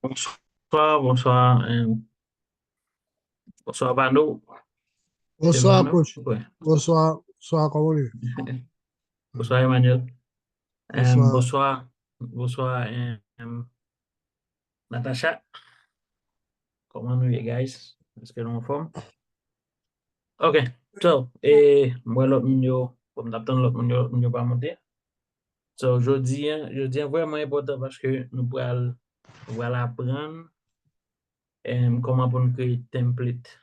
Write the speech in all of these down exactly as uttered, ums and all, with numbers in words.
Bonswa, bonswa, em, bonswa, Vano. Bonswa, Vano? Coach. Wi. Bonswa, bonswa, kòman w ye? Bonswa, Emmanuel. Em, bonswa. Bonswa, bonswa, em, Natacha. Kòman nou ye, guys? Èske nou anfòm? Ok, so, e, m wè lòt moun yo, bon, m t ap tann lòt moun yo, lòt moun yo pa monte. So, jodi a, jodi a vrèman enpòtan paske nou pral, nou pral aprann, em, kòman pou n kreye template.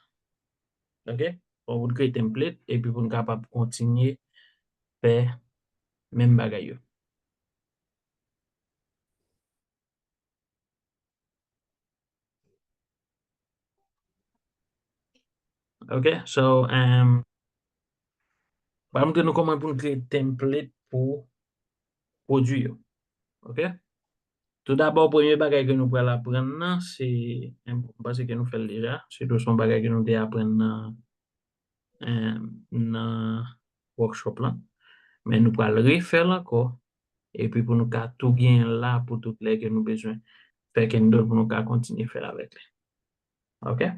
Ok? Kòman pou n kreye template, epi pou n kapab kontinye fè menm bagay yo. Ok, so, um, m pral montre nou kòman pou n kreye template pou pwodui yo. Ok? Tou dabò, premye bagay ke nou pral aprann nan, se, m panse ke nou fè l deja, sitou se yon bagay ke nou te aprann nan, em, nan workshop lan. Men nou pral refè l ankò, epi pou nou ka tou gen l la pou tout lè ke nou bezwen fè candle pou nou ka kontinye fè l avèk li. Ok?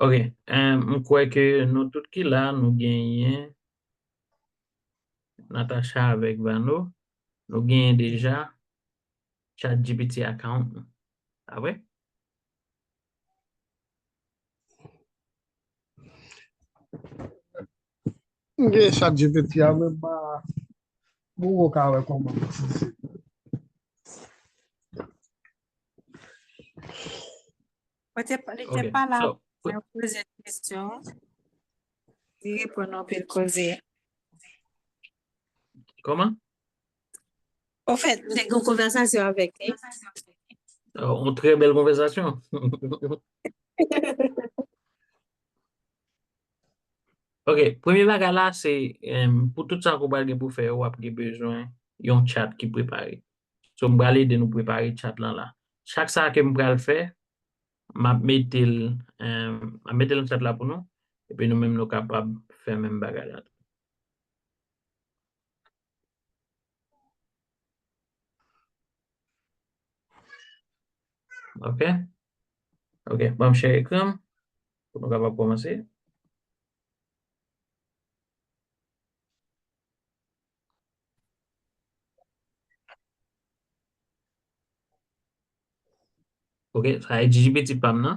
Ok, em, m kwè ke nou tout ki la, nou genyen Natacha avèk Vano, nou genyen deja ChatGPT account nou. Pa vre? M gen ChatGPT a, men m pa, m poko ka wè kòman pou se. Mwen te, li te Ok, pale so, avè w, poze l kesyon. Li reponn anpil koze. Kòman? Anfèt, m te gen yon konvèsasyon avèk li. Oh, yon trè bèl konvèsasyon. Ok, premye bagay la, se, em, pou tout sa ke w pral gen pou fè yo, w ap gen bezwen yon chat ki prepare. So, m pral ede nou prepare chat lan la. Chak sa ke m pral fè, m ap mete l, em, m ap mete l nan chat la pou nou, epi nou menm nou kapab fè menm bagay la tou. Ok? Ok, ban m share ekran m pou nou kapab kòmanse. Ok, sa e ChatGPT pa m nan.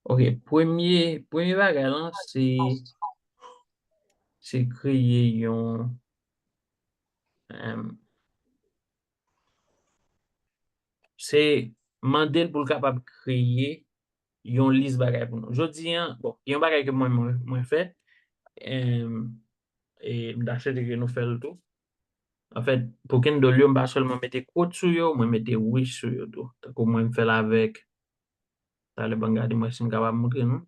Ok, premye, premye bagay lan, se, se kreye yon, em, se mande l pou l kapab kreye yon lis bagay pou nou. Jodi a, bon, gen yon bagay ke mwen, mwen, mwen fè, em, e m ta swete ke nou fè l tou. Anfèt, pou candle yo, m pa sèlman mete quote sou yo, mwen mete wish sou yo tou. Tankou mwen m fè l avèk, talè ban m gade mwen si m kapab montre nou.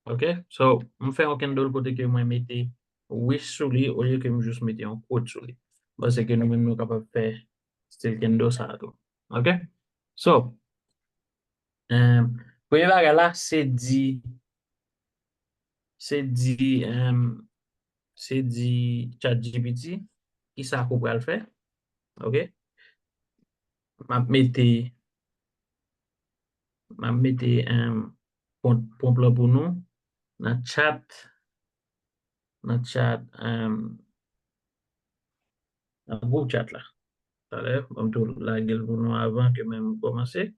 Ok, so, m fè yon candle kote ke mwen mete wish sou li, olye ke m jis mete yon quote sou li. M panse ke nou menm nou kapab fè stil candle sa a tou. Ok? So, em, premye bagay la, se di, se di, em, se di ChatGPT, ki sa ke w pral fè. Ok? M ap mete, m ap mete, em, pwonp, pwonp lan pou nou nan chat, nan chat, em, nan gwoup chat la. Talè, ban m tou lage l pou nou avan ke menm m kòmanse.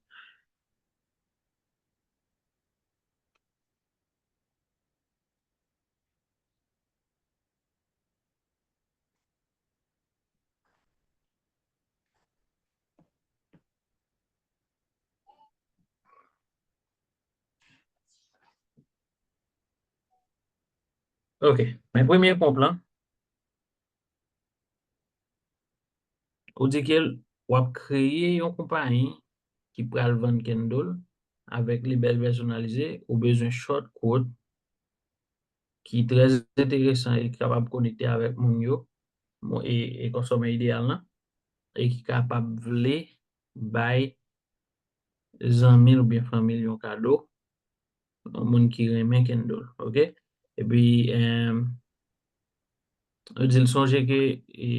Ok, men premye prompt lan, ou di ke w ap kreye yon konpayi ki pral vann candle avèk label pèsonalize, ou bezwen short quote ki trè enteresan e kapab konekte avèk moun yo, e, e konsòmè ideyal lan, e ki kapab vle bay zanmi l oubyen fanmi l yon kado, yon moun ki renmen candle, ok? Epi, em, nou di l sonje ke, e,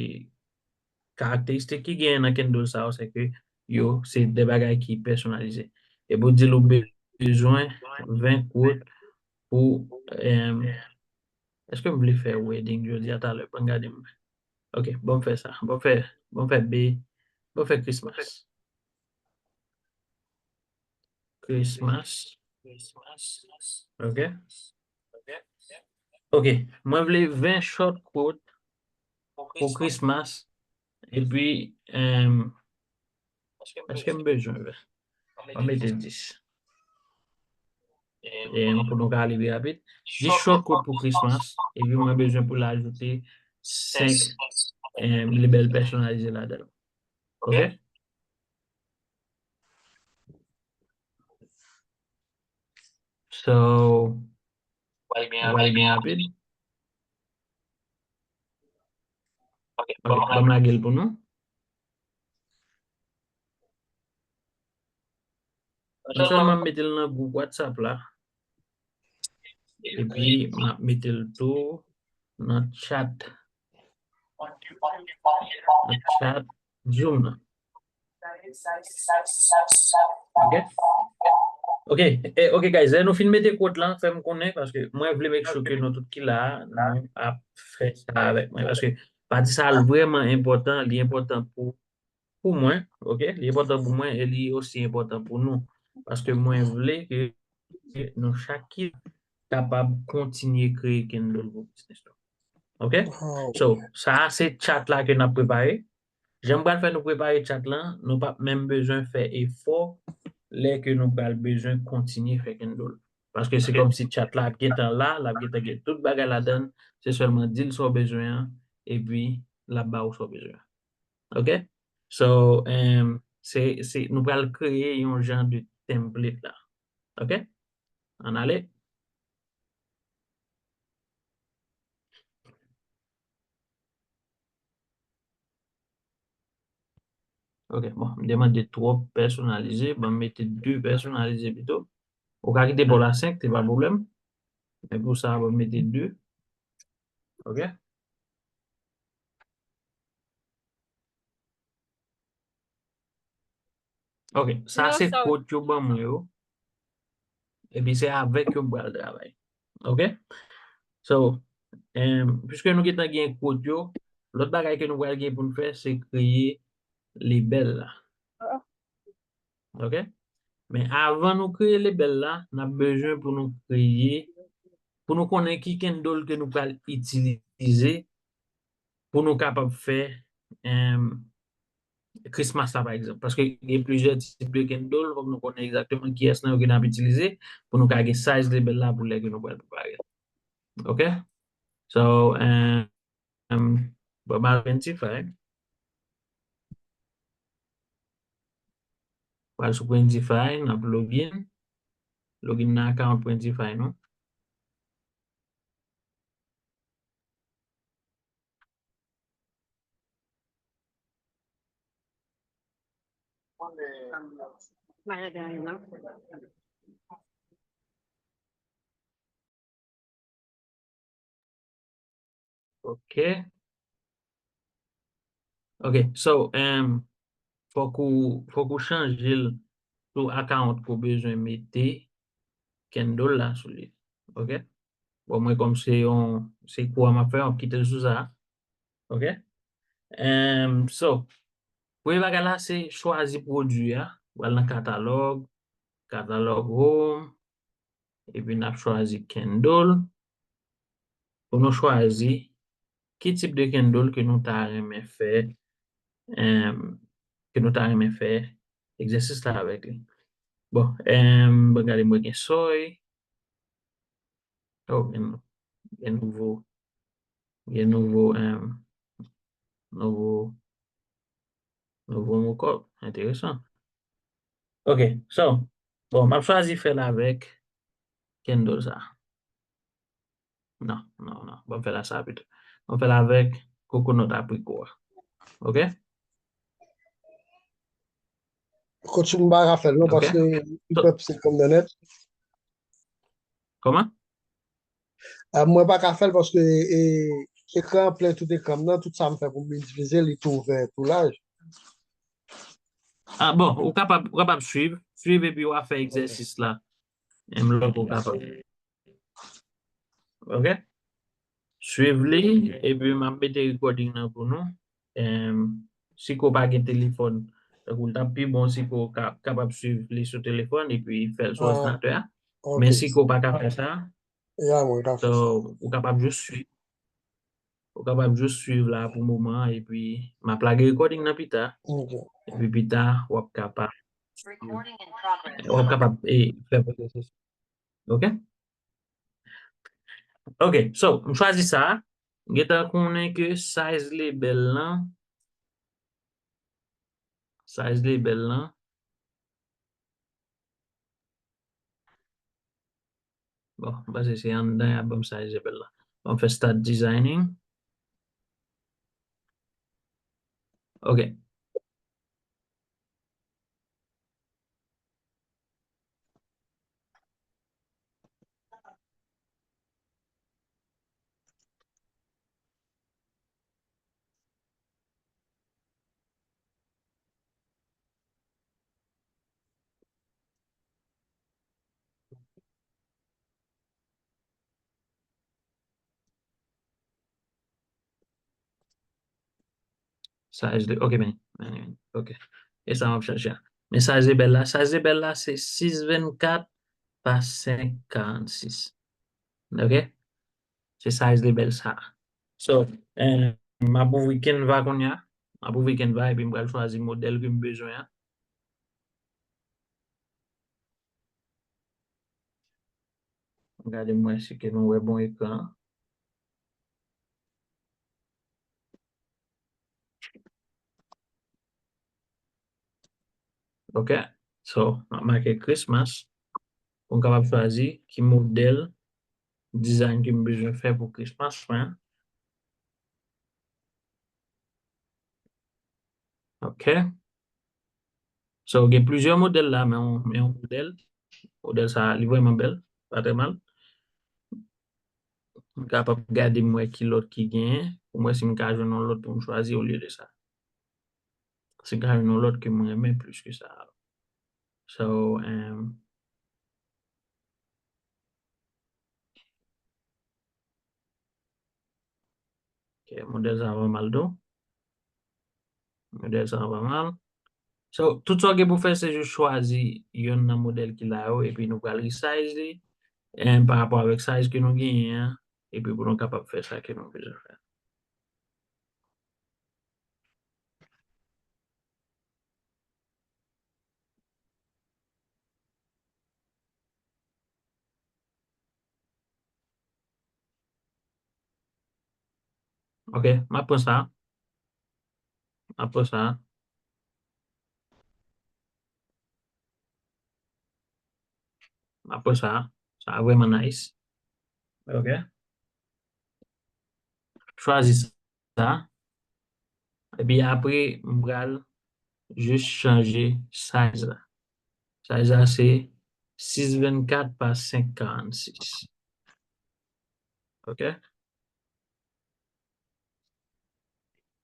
karakteristik ki genyen nan candle sa yo, se ke yo, se de bagay ki pèsonalize. Epi w di l ou be-, bezwen ven quote pou, em, èske m vle fè wedding jodi a talè? Ban m gade m. Ok, ban m fè sa. Ban m fè, ban m fè be-, ban m fè Christmas. Christmas. Ok. Ok, mwen vle ven short quote pou Christmas. Epi, em, èske m bezwen ven? Mwen mete dis. Em, pou nou ka ale pi rapid. Dis short quote pou Christmas. Epi mwen bezwen pou l ajoute senk, em, label pèsonalize ladan l. Ok? So, w pral gen rapid. Ok, ban m lage l pou nou. Non sèlman m mete l nan gwoup WhatsApp la, epi m ap mete l tou nan chat, nan chat Zoom nan. Ok? Ok, eh, ok, guys, lè nou fin mete quote lan, fè m konnen, paske mwen vle make sure ke nou tout ki la a, nou ap fè sa avèk mwen. Paske pati sa a vrèman enpòtan, li enpòtan pou, pou mwen, ok? Li enpòtan pou mwen e li osi enpòtan pou nou. Paske mwen vle ke nou chak ki kapab kontinye kreye candle pou biznis nou. Ok? So, sa a se chat la ke n ap prepare. Jan m pral fè nou prepare chat lan, nou p ap menm bezwen fè efò lè ke nou pral bezwen kontinye fè candle. Paske se kòmsi chat la ap gentan la, l ap gentan gen tout bagay ladan l, se sèlman di l sa w bezwen an, epi l ap ba ou sa w bezwen an. Ok? So, em, se, se, nou pral kreye yon jan de template la. Ok? Ann ale. Ok, bon, m te mande twòp pèsonalize, ban m mete de pèsonalize pito. Ou ka kite pa w la senk, se pa pwoblèm. Men pou sa, ban m mete de. Ok? Ok, sa se quote yo ban mwen yo. Epi se avèk yo m pral travay. Ok? So, em, piske nou gentan gen quote yo, lòt bagay ke nou pral gen pou n fè, se kreye label la. Ok? Men avan nou kreye label la, n ap bezwen pou nou kreye, pou nou konnen ki candle ke nou pral itilize pou nou kapab fè, em, Christmas la, pa egzanp. Paske gen plizyè tip de candle, fòk nou konnen egzakteman kiyès nan yo ke n ap itilize pou nou ka gen size label la pou lè ke nou pral prepare. Ok? So, em, em, ban m al Printify. Pral sou Printify, n ap login. Login nan account Printify nou. Ok. Ok, so, em, fòk ou, fòk ou chanje l sou account pou bezwen mete candle la sou li. Ok? Bon, mwen kòm se yon, se kou a m ap fè, m ap kite l sou sa. Ok? Em, so, premye bagay la, se chwazi pwodui a. W al nan katalòg, katalòg home, epi n ap chwazi candle. Pou nou chwazi ki tip de candle ke nou ta renmen fè, em, ke nou ta renmen fè egzèsis la avèk li. Bon, em, ban gade mwen gen soy. Oh, men non. Gen nouvo, gen nouvo, em, nouvo, nouvo mo kòb. Enteresan. Ok, so, bon, m ap chwazi fè l avèk candle sa. Non, non, non. Ban m fè l a sa pito. Ban m fè l avèk kokonòt apriko a. Ok? Coach, m pa ka fè l non, paske li pèp se kòm nan nèt. Kòman? Ah, mwen pa ka fè l paske e, ekran an plen tout ekran m nan, tout sa m fè pou m minimize, li tou ouvè tou laj. Ah, bon, ou kapab, ou kapab swiv, swiv epi w a fè egzèsis la. Menm lè ou kapab. Ok? Swiv li, epi m ap mete recording nan pou nou. Em, si ke w pa gen telefòn, tankou l t ap pi bon si ke w ka, kapab swiv li sou telefòn epi fè l sou òdinatè a. Men si ke w pa ka fè sa, Ya, mwen ka fè sa. So, ou kapab jis swiv. Ou kapab jis swiv la pou moman an, epi m ap lage recording nan pita. Ok. Epi pita, w ap kapab, w ap kapab, e, fè pwosesis. Ok? Ok, so, m chwazi sa. M gentan konnen ke size label lan, size label lan, bon, m panse se anndan y ap ban m size label lan. Ban m fè start designing. Ok. Size label, ok, men, men, ok. E sa m ap chache a. Men size label la, size label la se sis vennkat pa senk karannsis. Ok? Se size label sa. So, eh, m ap ouvri Canva kounye a. M ap ouvri Canva epi m pral chwazi modèl ke m bezwen an. Gade m wè si ke nou wè bon ekran an. Ok. So, m ap make Christmas pou m kapab chwazi ki modèl design ke m bezwen fè pou Christmas mwen. Ok. So, gen plizyè modèl la, men yon, men yon modèl. Modèl sa, li vrèman bèl, pa trè mal. M kapab gade m wè ki lòt ki genyen, pou m wè si m ka jwenn yon lòt pou m chwazi olye de sa. Si m ka jwenn yon lòt ke m renmen plis ke sa. So, um, ok, modèl sa pa mal tou. Modèl sa pa mal. So, tout sa w gen pou fè, se jis chwazi youn nan modèl ki la yo, epi nou pral resize li, em, pa rapò avèk size ke nou genyen an, epi pou nou kapab fè sa ke nou bezwen fè. Ok, m ap pran sa. M ap pran sa. M ap pran sa. Sa vrèman nice. Ok. Chwazi sa. Epi apre, m pral jis chanje size la. Size la se sis vennkat pa senk karannsis. Ok?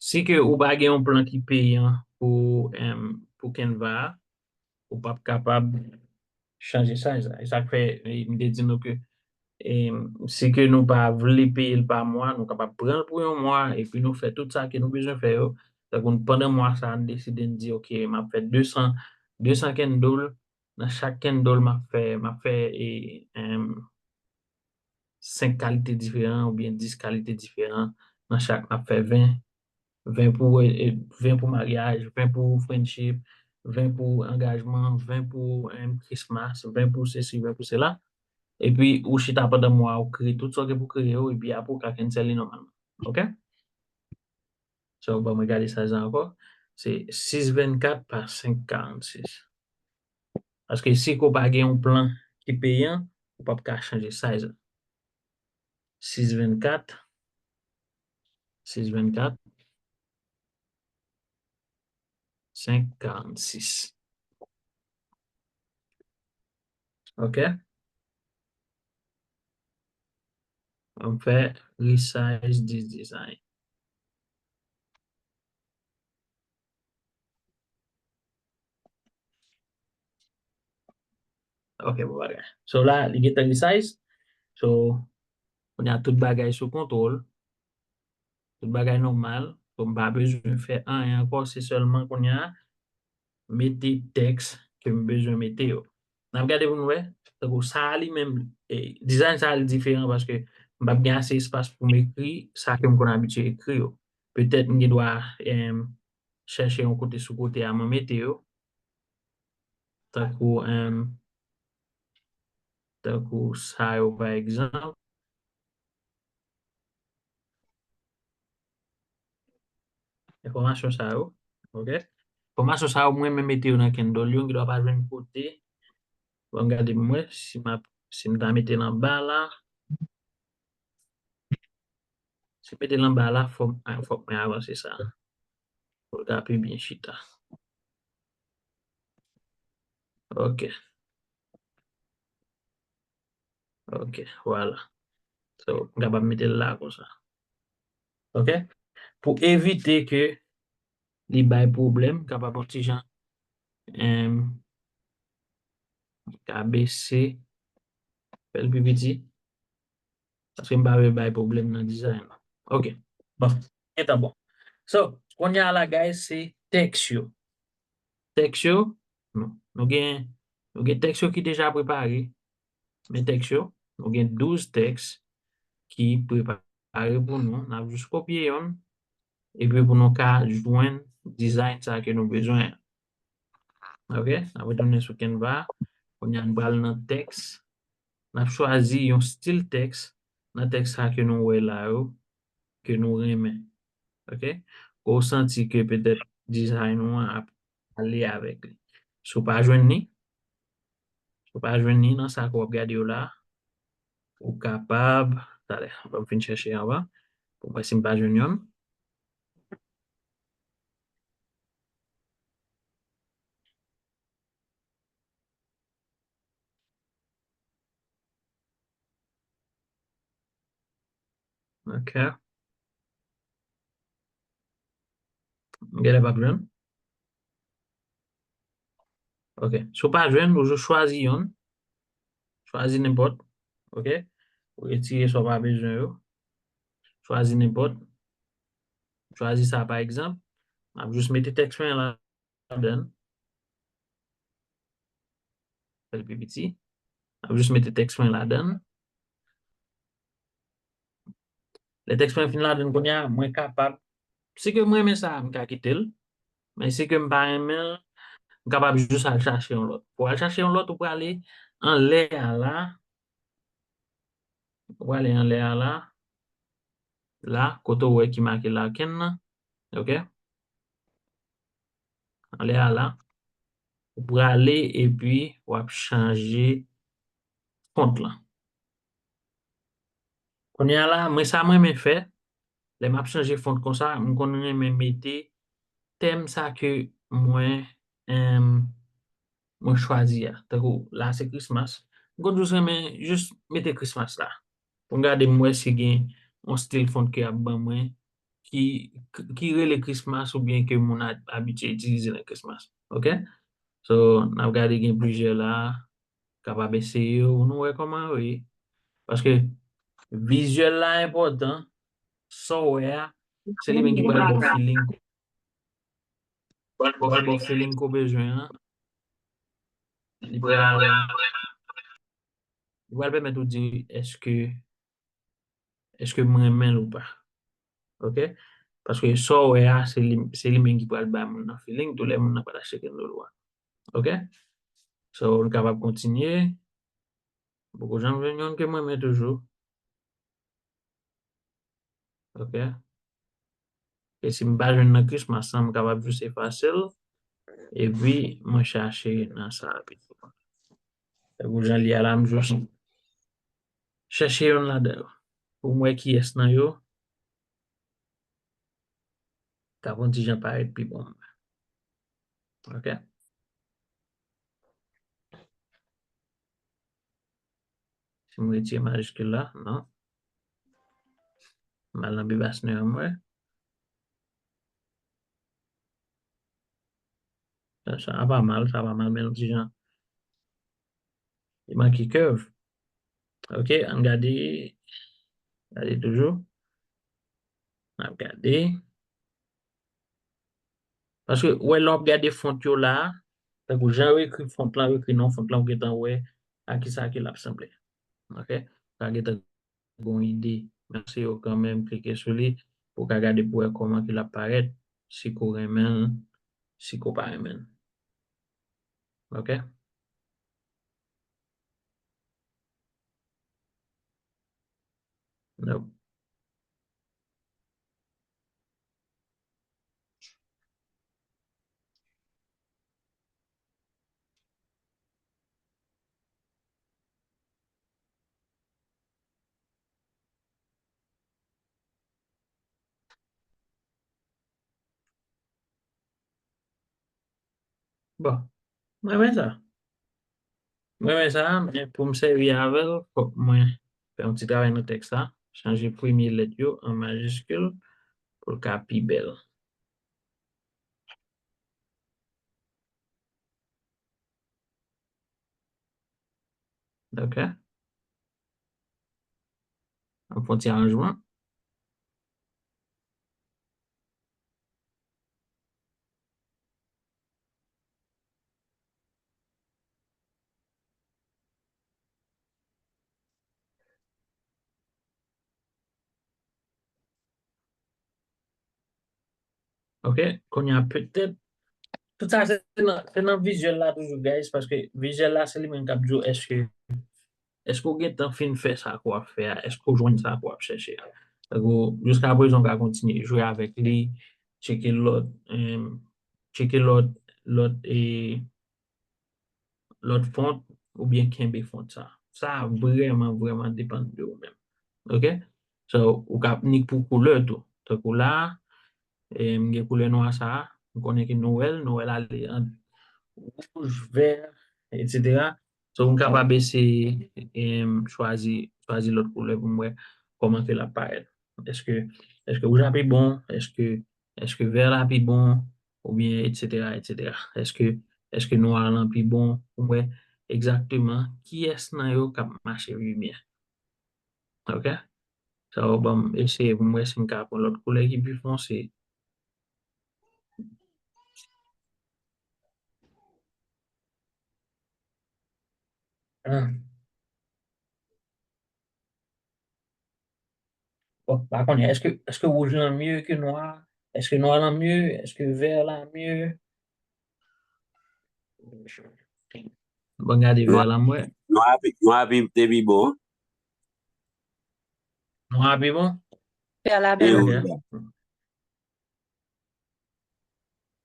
Si ke ou pa gen yon plan ki peyan pou, em, pou Canva a, ou p ap kapab chanje size la. E sa k fè, e, m te di nou ke, e, si ke nou pa vle peye l pa mwa, nou kapab pran l pou yon mwa, epi nou fè tout sa ke nou bezwen fè yo. Tankou pandan mwa sa a, n deside n di, ok, m ap fè de san, de san candle, nan chak candle, m ap fè, m ap fè, e, em, senk kalite diferan oubyen dis kalite diferan nan chak. M ap fè ven, ven pou, e, ven pou maryaj, ven pou friendship, ven pou angajman, ven pou, em, Christmas, ven pou sesi, ven pou sela. Epi ou chita pandan mwa, ou kreye tout sa w gen pou kreye yo, epi apre ou ka cancel li nòmalman. Ok? So, ban mwen gade size la ankò. Se sis vennkat pa senk karannsis. Paske si ke w pa gen yon plan ki peyan, ou p ap ka chanje size la. Sis vennkat, sis vennkat, senk karannsis. Ok? An fè resize this design. Ok, bon bagay. So la, li gentan resize. So, kounye a tout bagay sou kontwòl. Tout bagay nòmal. So, m pa bezwen fè anyen ankò. Se sèlman kounye a, mete tèks ke m bezwen mete yo. N ap gade pou n wè. Tankou sa a li menm, e, design sa a li diferan paske m p ap gen ase espas pou m ekri sa ke m konn abitye ekri yo. Petèt m gen dwa, em, chèche yon kote sou kote a, mwen mete yo. Tankou, em, tankou sa yo, pa egzanp. Enfòmasyon sa yo, ok? Enfòmasyon sa yo, mwen menm mete yo nan Kindle, yo, m gen dwa pa jwenn kote. Bon, gade pou m wè si m ap, si m ta mete l anba la. Si m mete l anba la, fò m, a, fòk mwen avanse sa. Pou l ka pi byen chita. Ok. Ok, vwala. So, m kapab mete l la konsa. Ok? Pou evite ke li bay pwoblèm, m kapab yon ti jan, em, ka bese, fè l pi piti. Paske m pa vle bay pwoblèm nan design la. Ok. Bon. Gentan bon. So, kounye a la, guys, se tèks yo. Tèks yo, nou, nou gen, nou gen tèks yo ki deja prepare. Men tèks yo, nou gen douz tèks ki prepare pou nou. N ap jis kopye yonn, epi pou nou ka jwenn design sa ke nou bezwen an. Ok? N ap retounen sou Canva. Kounye a, n pral nan tèks. N ap chwazi yon stil tèks nan tèks sa ke nou wè la yo, ke nou renmen. Ok? Ke w santi ke petèt design ou an ap ale avèk li. Si w pa jwenn li, si w pa jwenn li nan sa ke w ap gade yo la, ou kapab, talè, ban m fin chèche anvan, pou m wè si m pa jwenn yonn. Ok. M genlè p ap jwenn. Ok. Si w pa jwenn, ou jis chwazi yonn. Chwazi nenpòt. Ok. Ou retire sa w pa bezwen yo. Chwazi nenpòt. Chwazi sa, pa egzanp. M ap jis mete tèks mwen la. Ladan. Fè l pi piti. M ap jis mete tèks mwen ladan. Lè tèks mwen fin ladan kounye a, mwen kapab, si ke m renmen sa, m ka kite l. Men si ke m pa renmen l, m kapab jis al chache yon lòt. Pou al chache yon lòt, ou prale anlè a la. Ou prale anlè a la. La, kote ou wè ki make Larkin nan. Ok? Anlè a la, ou prale epi w ap chanje font lan. Kounye a la, mwen sa mwen renmen fè, lè m ap chanje font konsa, m konn renmen mete tèm sa ke mwen, em, mwen chwazi a. Tankou la se Christmas. M konn jis renmen jis mete Christmas la. Pou m gade m wè si gen yon stil font ke y ap ban mwen ki, ki rele Christmas oubyen ke moun a abitye itilize nan Christmas. Ok? So, n ap gade gen plizyè la, kapab eseye yo, nou wè kòman yo ye. Paske vizyèl la enpòtan, sa w wè a, se li menm ki pral ba w feeling. Pral ba w feeling ke w bezwen an. Li pral, li pral pèmèt ou di, èske, èske m renmen l ou pa? Ok? Paske sa w wè a, se li, se li menm ki pral ba moun nan feeling, tou lè moun nan pral achte candle ou a. Ok? So, nou kapab kontinye. Poko janm jwenn youn ke m renmen toujou. Ok. E si m pa jwenn nan Christmas lan, m kapab jis efase l. Epi, mwen chache nan sa a pito. Tankou jan li a la, m jis chèche youn ladan yo. Pou m wè kiyès nan yo k ap yon ti jan parèt pi bon. Ok. Si m retire majiskil la, non. M al nan pi bas nan an mwen. Sa, sa pa mal, sa pa mal, men yon ti jan. Li manke curve. Ok, ann gade. Gade toujou. N ap gade. Paske, ou wè, lè w ap gade font yo la, tankou jan yo ekri font lan, yo ekri non font lan, ou gentan wè a kisa ke l ap sanble. Ok? Sa gentan gon ide. Mèsi yo kanmenm, klike sou li pou w ka gade pou w wè kòman ke l ap parèt, si ke w renmen l, si ke w pa renmen l. Ok? Nope. Bon, mwen renmen sa. Mwen renmen sa, men pou m sèvi avè l, fòk mwen fè yon ti travay nan tèks la, chanje premye lèt yo an majiskil pou l ka pi bèl. Ok. An fè yon ti aranjman. Ok, kounye a petèt. Tout sa se nan, se nan vizyèl la toujou, guys, paske vizyèl la se li menm k ap di w èske, èske w gentan fin fè sa ke w ap fè a, èske w jwenn sa ke w ap chèche a. Donk, ou, jiska prezan w ka kontinye jwe avèk li, tcheke lòt, em, tcheke lòt, lòt, e, lòt font oubyen kenbe font sa. Sa vrèman, vrèman depann de ou menm. Ok? So, ou ka nik pou koulè tou. Tankou la, e, m gen koulè nwa sa a. M konnen ke Nwèl, Nwèl ale ant wouj, vè, etsetera. So, m kapab eseye, e, chwazi, chwazi lòt koulè pou m wè kòman ke l ap parèt. Èske, èske wouj la pi bon? Èske, èske vè la pi bon? Oubyen etsetera, etsetera. Èske, èske nwa lan pi bon? Pou m wè egzakteman kiyès nan yo k ap mache pi byen. Ok? Sa yo ban m eseye pou m wè si m ka pran lòt koulè ki pi fonse. Ah. Bon, pa konnen, èske, èske wouj lan mye ke nwa? Èske nwa lan mye? Èske vè la mye? Bon, gade vè la mwen. Nwa pi, nwa pi, te pi bon. Nwa pi bon? Vè la pi bon.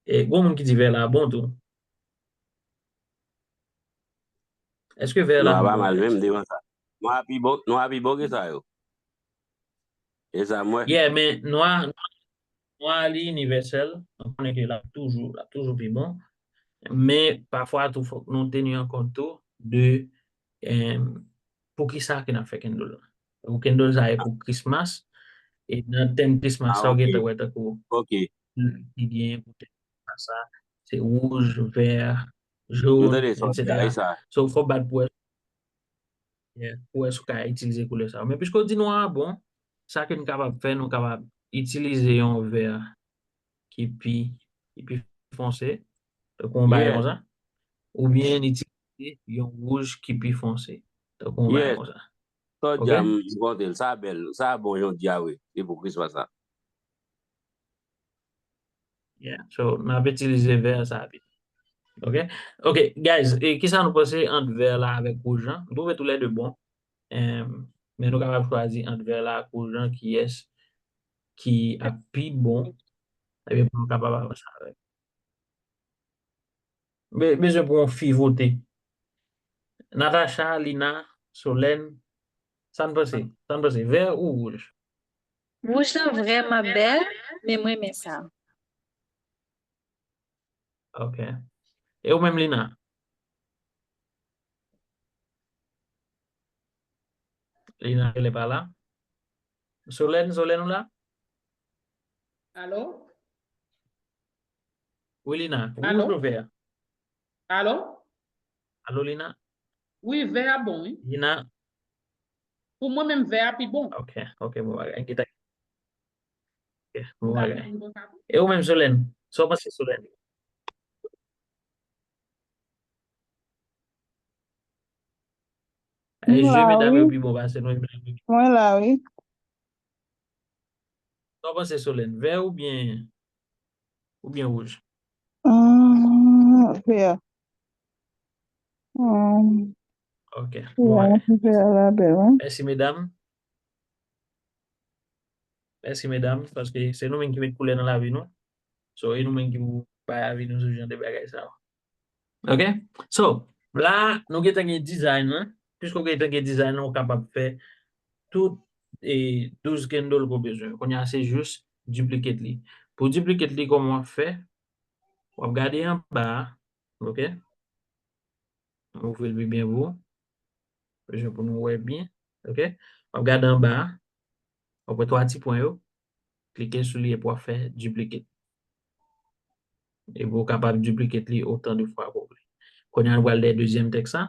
E, gon moun ki di vè la bon tou. Èske vè la bon? Nwa pa mal menm devan sa. Nwa pi bon, nwa pi bon ke sa yo. E sa mwen. Yeah, men nwa, nwa li inivèsèl. Nou konnen ke l ap toujou, l ap toujou pi bon. Men pafwa tou fòk nou teni an kont tou de, em, poukisa ke n ap fè candle la. Pou candle sa e pou Christmas. E nan tèm Christmas sa, ou gentan wè tankou ki genyen pou tèm Christmas sa, se wouj, vè, jòn, etsetera. So, fò bat pou wè, yeah, pou wè si w ka itilize koulè sa yo. Men piske w di nwa a bon, sa ke n kapab fè, nou kapab itilize yon vè ki pi, ki pi fonse, tankou yon bagay konsa. Oubyen n itilize yon wouj ki pi fonse, tankou yon bagay konsa. Sa w di a, m konte l, sa bèl, sa bon jan w di a wi, e pou Christmas sa. Yeah, so, n ap itilize vè sa pi. Ok? Ok, guys, e kisa nou panse ant vè la avèk wouj lan? M twouve toulède bon. Em, men nou kapab chwazi ant vè la ak wouj lan kiyès ki ap pi bon. Ebyen, pou nou kapab avanse avè l. Be-, bezwen pou yon fi vote. Natacha, Lina, Solène, sa n panse? Sa n panse? Vè ou wouj? Wouj lan vrèman bèl, men m renmen sa. Ok. E ou menm, Lina? Lina genlè pa la. Solène, Solène, ou la? Alo? Wi, Lina. Alo? Wouj ou vè? Alo? Alo, Lina? Wi, vè a bon, wi. Lina? Pou mwen menm, vè a pi bon. Ok, ok, bon bagay. Enkyèt. Ok, bon bagay. E ou menm, Solène? Sa w panse, Solène? E je medam yo pi bon pase nou menm. Mwen la, wi. Sa w panse, Solène? Vè oubyen, oubyen wouj? Ah, vè. Hmm. Ok. Bon bagay. Vè la bèl, wi. Mèsi, medam. Mèsi, medam, paske se nou menm ki met koulè nan lavi nou. So, e nou menm ki pou bay avi nou sou jan de bagay sa yo. Ok? So, la, nou gentan gen design lan. Piske w gentan gen design lan, ou kapab fè tout, e, douz candle ke w bezwen. Kounye a, se jis duplicate li. Pou duplicate li, kòman w ap fè? W ap gade anba a, ok? M ouvri l pi byen pou ou. Bezwen pou nou wè byen, ok? W ap gade anba a, w ap wè twa ti pwen yo. Klike sou li epi w ap fè duplicate. Epi w kapab duplicate li otan de fwa ke w vle. Kounye a, nou pral dèyè dezyèm tèks la.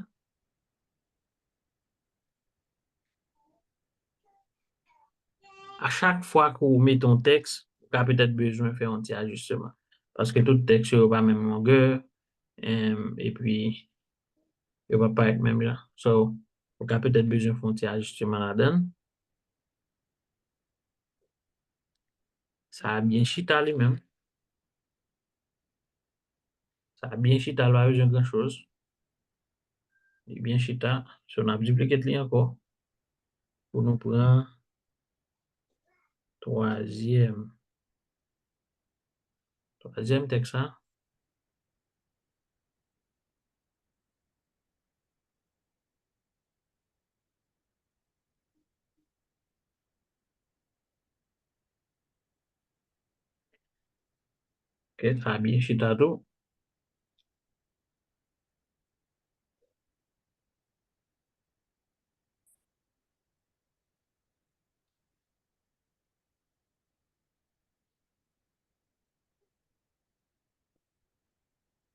A chak fwa ke w mete yon tèks, ou ka petèt bezwen fè yon ti ajisteman. Paske tout tèks yo, yo pa menm longè, em, epi yo pa parèt menm jan. So, ou ka petèt bezwen fè yon ti ajisteman ladan l. Sa a byen chita li menm. Sa a byen chita, l pa bezwen gran choz. Li byen chita. So, n ap duplicate li ankò. Pou nou pran twazyèm. Twazyèm tèks la. Ok, sa byen chita tou.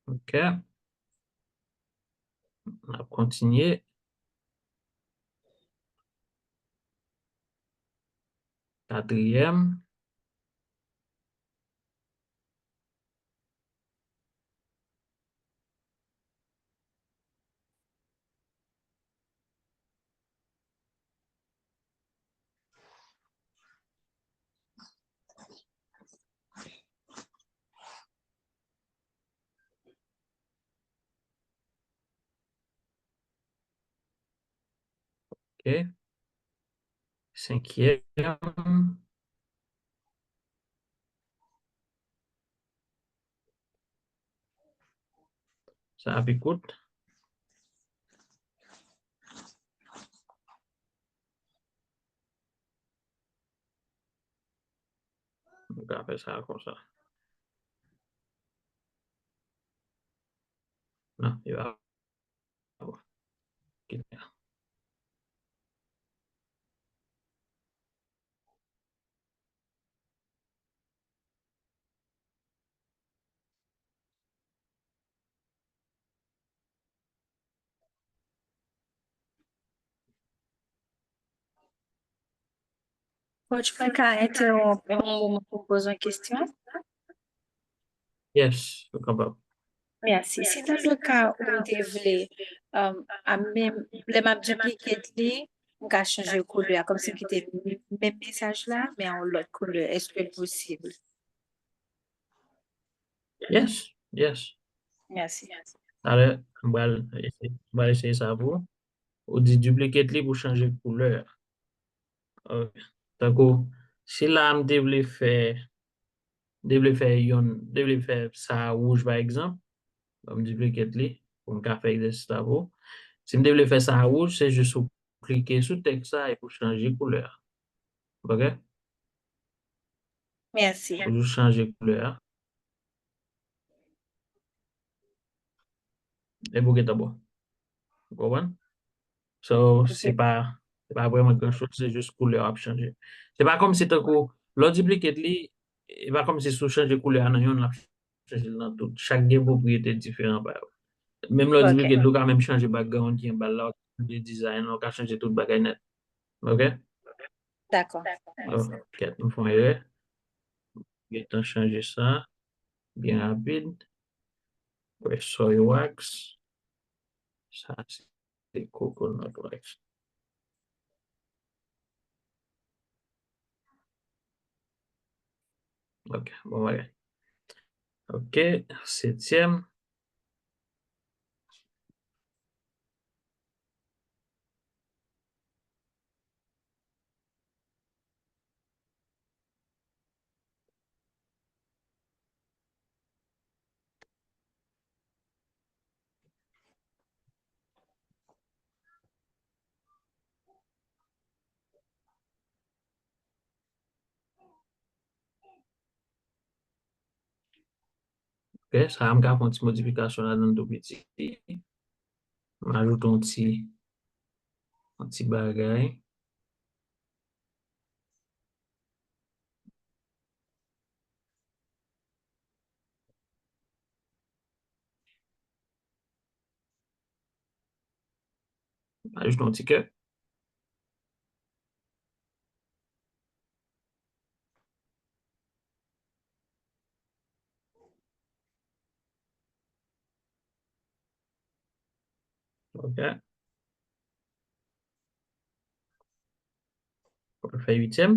Ok. N ap kontinye. Katriyèm. Ok. Senkyèm. Sa a pi kout. Nou ka fè sa konsa. Non, li pa bon. Kite a. Coach, mwen ka entewonp yon moman pou m poze yon kesyon? Yes, ou kapab. Mèsi. Si dans le cas ou te vle, um, a menm, lè m ap duplicate li, m ka chanje koulè a, kòmsi m kite menm mesaj la, men a yon lòt koulè. Èske l posib? Yes, yes. Mèsi. Talè, m pral eseye, m pral eseye sa pou ou. Ou di duplicate li pou chanje koulè. Ok. Tankou, si la m te vle fè, m te vle fè yon, m te vle fè sa wouj pa egzanp, ban m duplicate li, pou m ka fè egzèsis la pou ou. Si m te vle fè sa wouj, se jis ou klike sou tèks la epi ou chanje koulè a. Ok? Mèsi. Ou jis chanje koulè a. Epi ou gentan bon. Ou konprann? So, se pa, se pa vrèman gran choz, se jis koulè a ap chanje. Se pa kòmsi tankou, lè w duplicate li, e pa kòmsi si w chanje koulè a nan yonn, l ap chanje l nan tout. Chak gen pwopriyete diferan pa yo. Menm lè w Ok. duplicate li, ou ka menm chanje background ki anba l la, ou ka chanje design, ou ka chanje tout bagay nèt. Ok? Dakò. Ok, m fè yon erè. Gentan chanje sa. Byen rapid. Wè, soy wax. Sa, se coconut wax. Ok, bon bagay. Ok, setyèm. Ok, sa a m ka fè yon ti modifikasyon ladan l tou piti. M ajoute yon ti, yon ti bagay. M ajoute yon ti kè. Ok. Pou fè uityèm.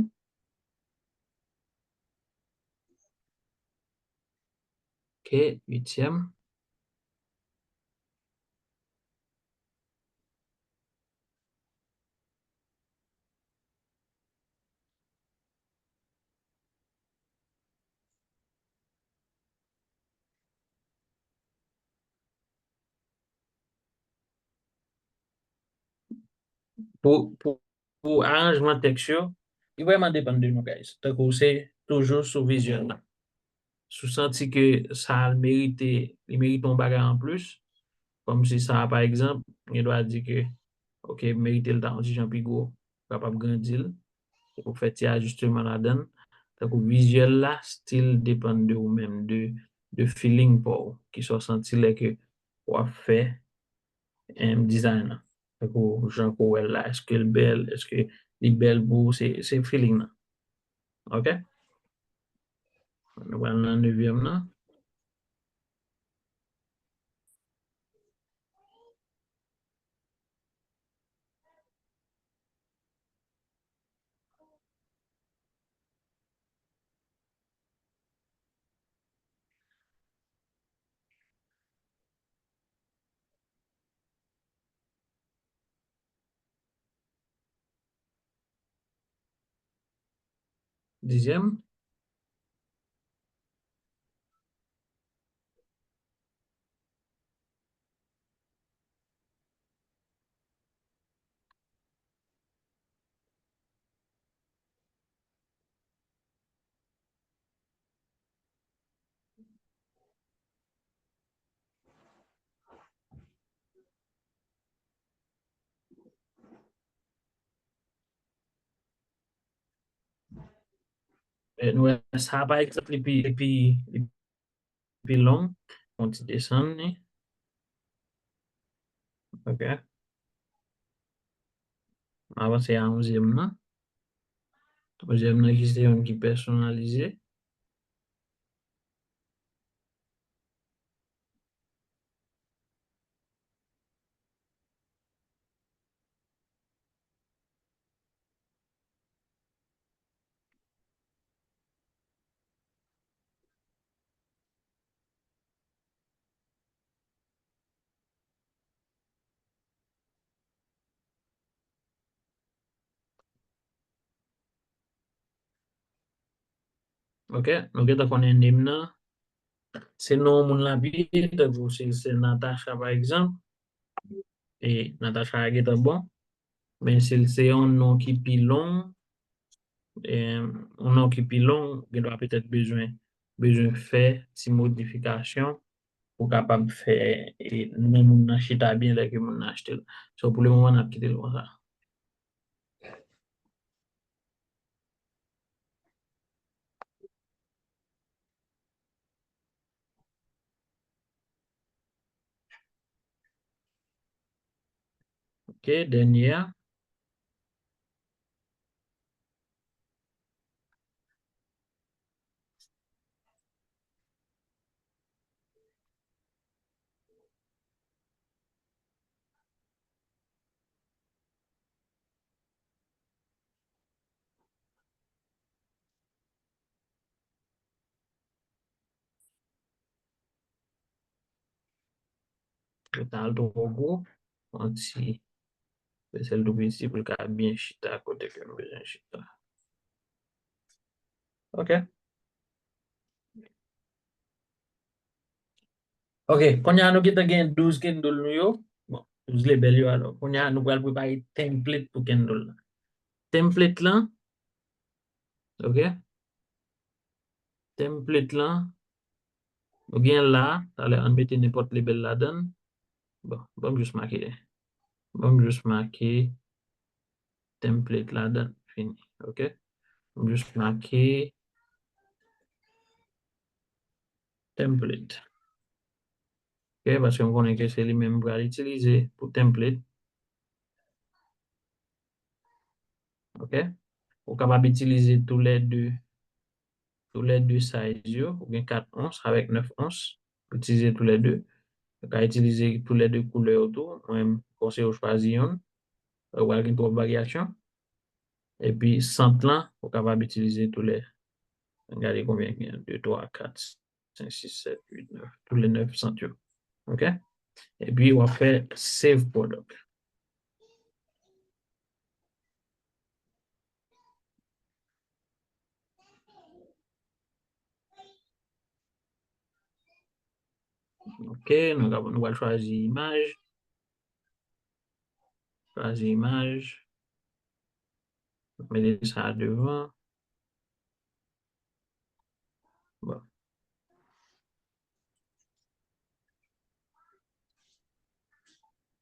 Ok, uityèm. Pou, pou, pou aranjman tèks yo, li vrèman depann de nou, guys. Tankou se toujou sou vizyèl la. Si w santi ke sa a merite, li merite yon bagay anplis, kòmsi sa a, pa egzanp, gen dwa di ke, ok, merite l ta yon ti jan pi gwo, ou kapab grandi l, ou fè ti ajisteman ladan l. Tankou vizyèl la, still depann de ou menm, de, de feeling pa w, kisa w santi lè ke w ap fè, em, design lan. Tankou jan ke w wè l la, èske l bèl, èske li bèl pou ou, se, se feeling nan. Ok? Nou pral nan nevyèm nan. Dizyèm. E, nou wè sa, pa egzanp, li pi, li pi, li pi long. Yon ti desann li. Ok. Avanse a onzyèm nan. Onzyèm nan ki se yon ki pèsonalize. Ok, nou gentan konnen name nan. Se non moun la ap ye, tankou si se Natacha pa egzanp. E Natacha a gentan bon. Men si l se yon non ki pi long, e, yon non ki pi long, gen dwa petèt bezwen, bezwen fè ti modifikasyon pou kapab fè, e, non moun nan chita byen lè ke moun nan achte l. So, pou le moman, n ap kite l konsa. Ok, dènye a. Yo ta al twò gwo, yon ti, fè sèl tou piti pou l ka byen chita kote ke m bezwen chita. Ok. Ok, kounye a nou gentan gen douz candle nou yo. Bon, douz label yo alò. Kounye a nou pral prepare template pou candle la. Template lan, ok. Template lan, nou gen la, talè ann mete nenpòt label ladan l. Bon, ban m jis make, ban m jis make template ladan l, fini, ok. Ban m jis make template. Ok, paske m konnen ke se li menm m pral itilize pou template. Ok. Ou kapab itilize toulède, toulède size yo. Ou gen kat ons avèk nèf ons. Ou itilize toulède. Ou ka itilize toulède koulè yo tou. Mwen, m konseye w chwazi youn. Ou pral gen twòp varyasyon. Epi sant lan, ou kapab itilize toulè. Gade konbyen gen. De, twa, kat, senk, sis, sèt, uit, nèf. Toulè nèf sant yo. Ok? Epi w ap fè save product. Ok, nou ka, nou pral chwazi imaj. Chwazi imaj. Mete sa devan. Bon.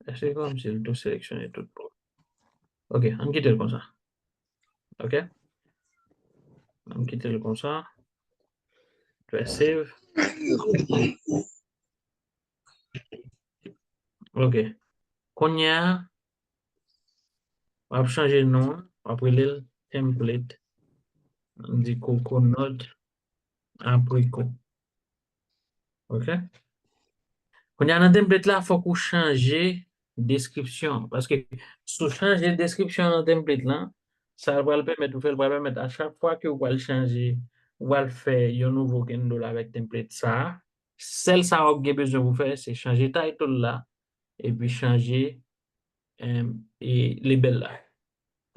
Èske kòmsi l tou seleksyone tout bon? Ok, ann kite l konsa. Ok? Ann kite l konsa. Fè save. Ok. Kounye a, w ap chanje non an, w ap rele l template. Ann di coconut apricot. Ok? Kounye a nan template la, fòk ou chanje deskripsyon an. Paske si w chanje deskripsyon an nan template lan, sa l pral pèmèt ou fè, l pral pèmèt a chak fwa ke w pral chanje, w pral fè yon nouvo candle avèk template sa a, sèl sa w ap gen bezwen pou fè, se chanje title la, epi chanje, em, e label la.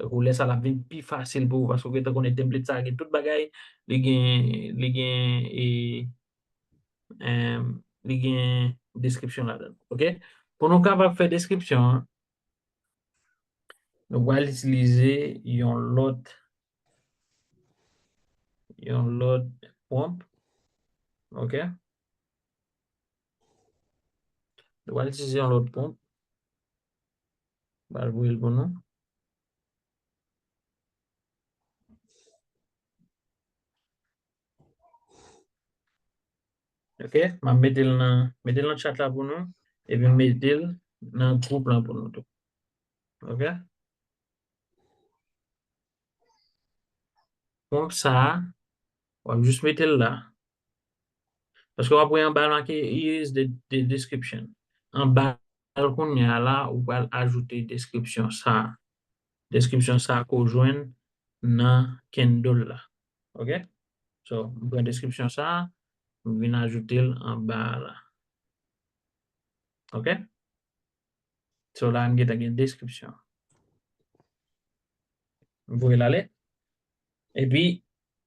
Donk, lè sa l ap vin pi fasil pou ou, paske w gentan konnen template sa a gen tout bagay, li gen, li gen, e, em, li gen deskripsyon ladan l. Ok? Pou nou kapab fè deskripsyon an, nou pral itilize yon lòt, yon lòt prompt. Ok? Nou pral itilize yon lòt prompt. M pral voye l pou nou. Ok, m ap mete l nan, mete l nan chat la pou nou, epi m mete l nan gwoup lan pou nou tou. Ok? Prompt sa a, w ap jis mete l la. Paske w ap wè anba l make, "Here is the, the description." Anba l kounye a la, ou pral ajoute deskripsyon sa a. Deskripsyon sa a ke w jwenn nan candle la. Ok? So, m pran deskripsyon sa a, m vin ajoute l anba a la. Ok? So, la, m gentan gen deskripsyon. M voye l ale. Epi,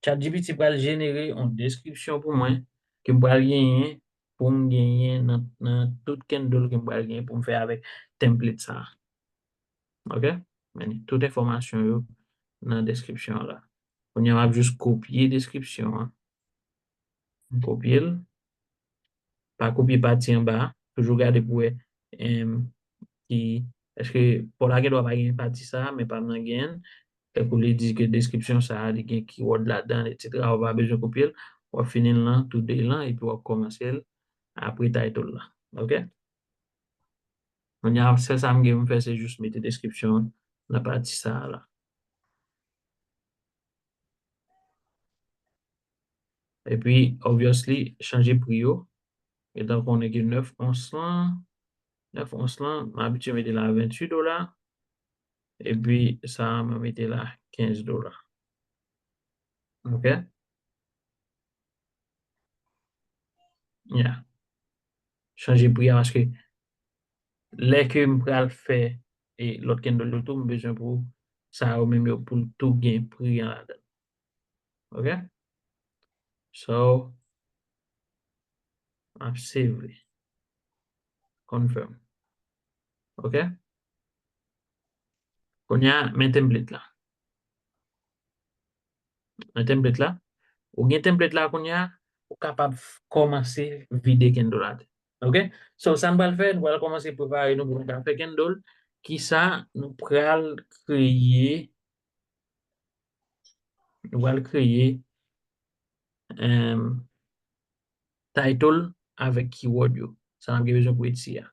ChatGPT pral jenere yon deskripsyon pou mwen ke m pral genyen, pou m genyen nan, nan tout candle ke m pral genyen pou m fè avèk template sa a. Ok? Men tout enfòmasyon yo nan deskripsyon an la. Kounye a, m ap jis kopye deskripsyon an. M kopye l. Pa kopye pati anba a. Toujou gade pou wè, em, ki, èske pa w la gen dwa pa gen pati sa a, men pa m nan gen l. Tankou li di ke deskripsyon sa a, li gen keyword ladan l, etsetera. Ou pa bezwen kopye l. W ap fini l nan today lan, epi w ap kòmanse l apre title la. Ok? Kounye a, sèl sa m gen pou m fè, se jis mete deskripsyon nan pati sa a la. Epi, obviously, chanje pri yo. Etan konnen ke nèf ons lan, nèf ons lan, m abitye mete la venntuit dola. Epi, sa a, mwen mete la kenz dola. Ok? Yeah. Chanje pri a, paske lè ke m pral fè, e, lòt candle yo tou, m bezwen pou sa yo menm yo, pou l tou gen pri an ladan l. Ok? So, m ap save li. Confirm. Ok? Kounye a, men template la. Men template la. Ou gen template la kounye a, ou kapab f-, kòmanse vide candle la. Ok? So, sa n pral fè, nou pral kòmanse prepare nou pou nou ka fè candle. Kisa nou pral kreye? Nou pral kreye, em, title avèk keyword yo. Sa n ap gen bezwen pou Etsy a.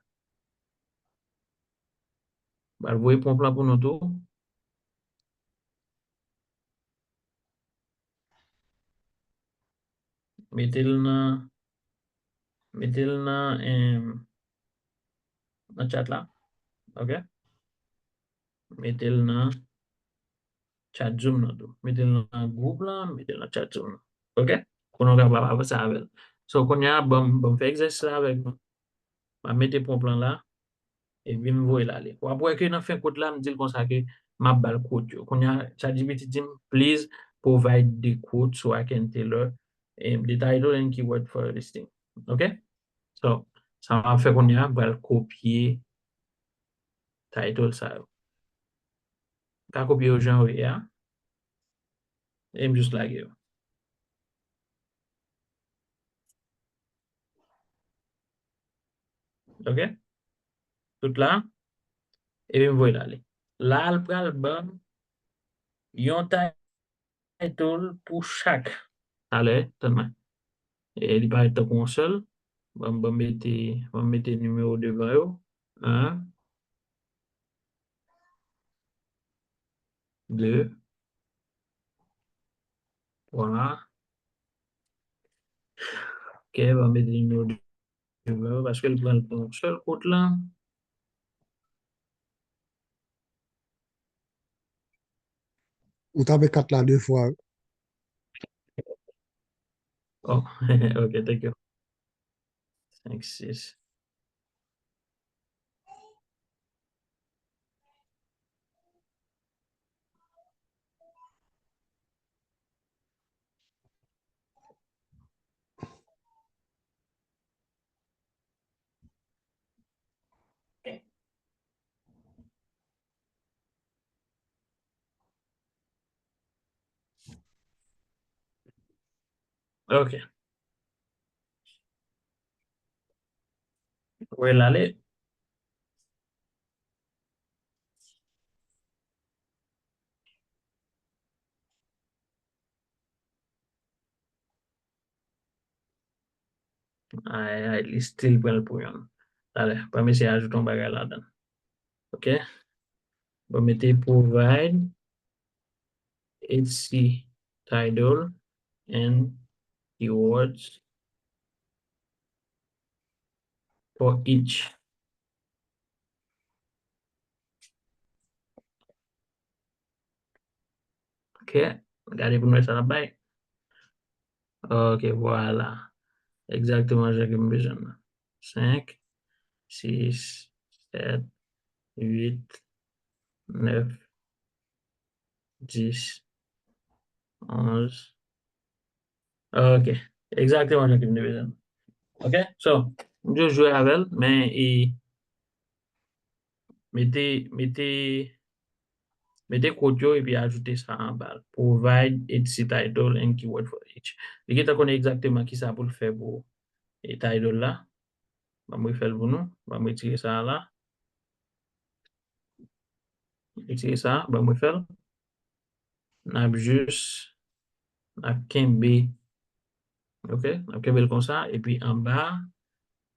M pral voye prompt lan pou nou tou. Mete l nan, mete l nan, em, nan chat la. Ok? Mete l nan chat Zoom nan tou. Mete l nan gwoup lan, mete l nan chat Zoom nan. Ok? Kounye a w kapab avanse avè l. So, kounye a, ban m, ban m fè egzèsis la avèk nou. M ap mete prompt lan la, epi m voye l ale. W ap wè ke nan fen quote la, m di l konsa ke m ap ba l quote yo. Kounye a, ChatGPT di m, "Please provide the quote so I can tailor, em, the title and keyword for your listing." Ok? So, sa m ap fè kounye a, m pral kopye title sa yo. M ka kopye yo jan yo ye a. E m jis lage yo. Ok? Tout la. Epi m voye l ale. La, l pral ban m yon title pou chak. Talè, tann mwen. E li parèt tankou yon sèl. Ban m, ban m mete, ban m mete nimewo devan yo. An. De. Twa. Ok, ban m mete nimewo de devan yo, paske l pran l pou yon sèl quote lan. Ou tape kat la de fwa. Oh, ok, thank you. Senk, sis. Ok. Voye l ale. Ay, ay, li still pran l pou youn. Talè, ban m eseye ajoute yon bagay ladan. Ok? Ban m mete provide Etsy title and keywords for each. Ok, gade pou nou wè sa l ap bay. Ok, vwala. Egzakteman jan ke m bezwen l la. Senk, sis, sèt, uit, nèf, dis, onz, Ok. Egzakteman jan ke m te bezwen. Ok? So, m jis jwe avè l, men e, mete, mete, mete quote yo epi ajoute sa anba l. Provide Etsy title and keyword for each. Li gentan konnen egzakteman kisa pou l fè pou e title la. Ban m refè l pou nou. Ban m retire sa a la. Retire sa a, ban m refè l. N ap jis, n ap kenbe, ok, n ap kenbe l konsa, epi anba,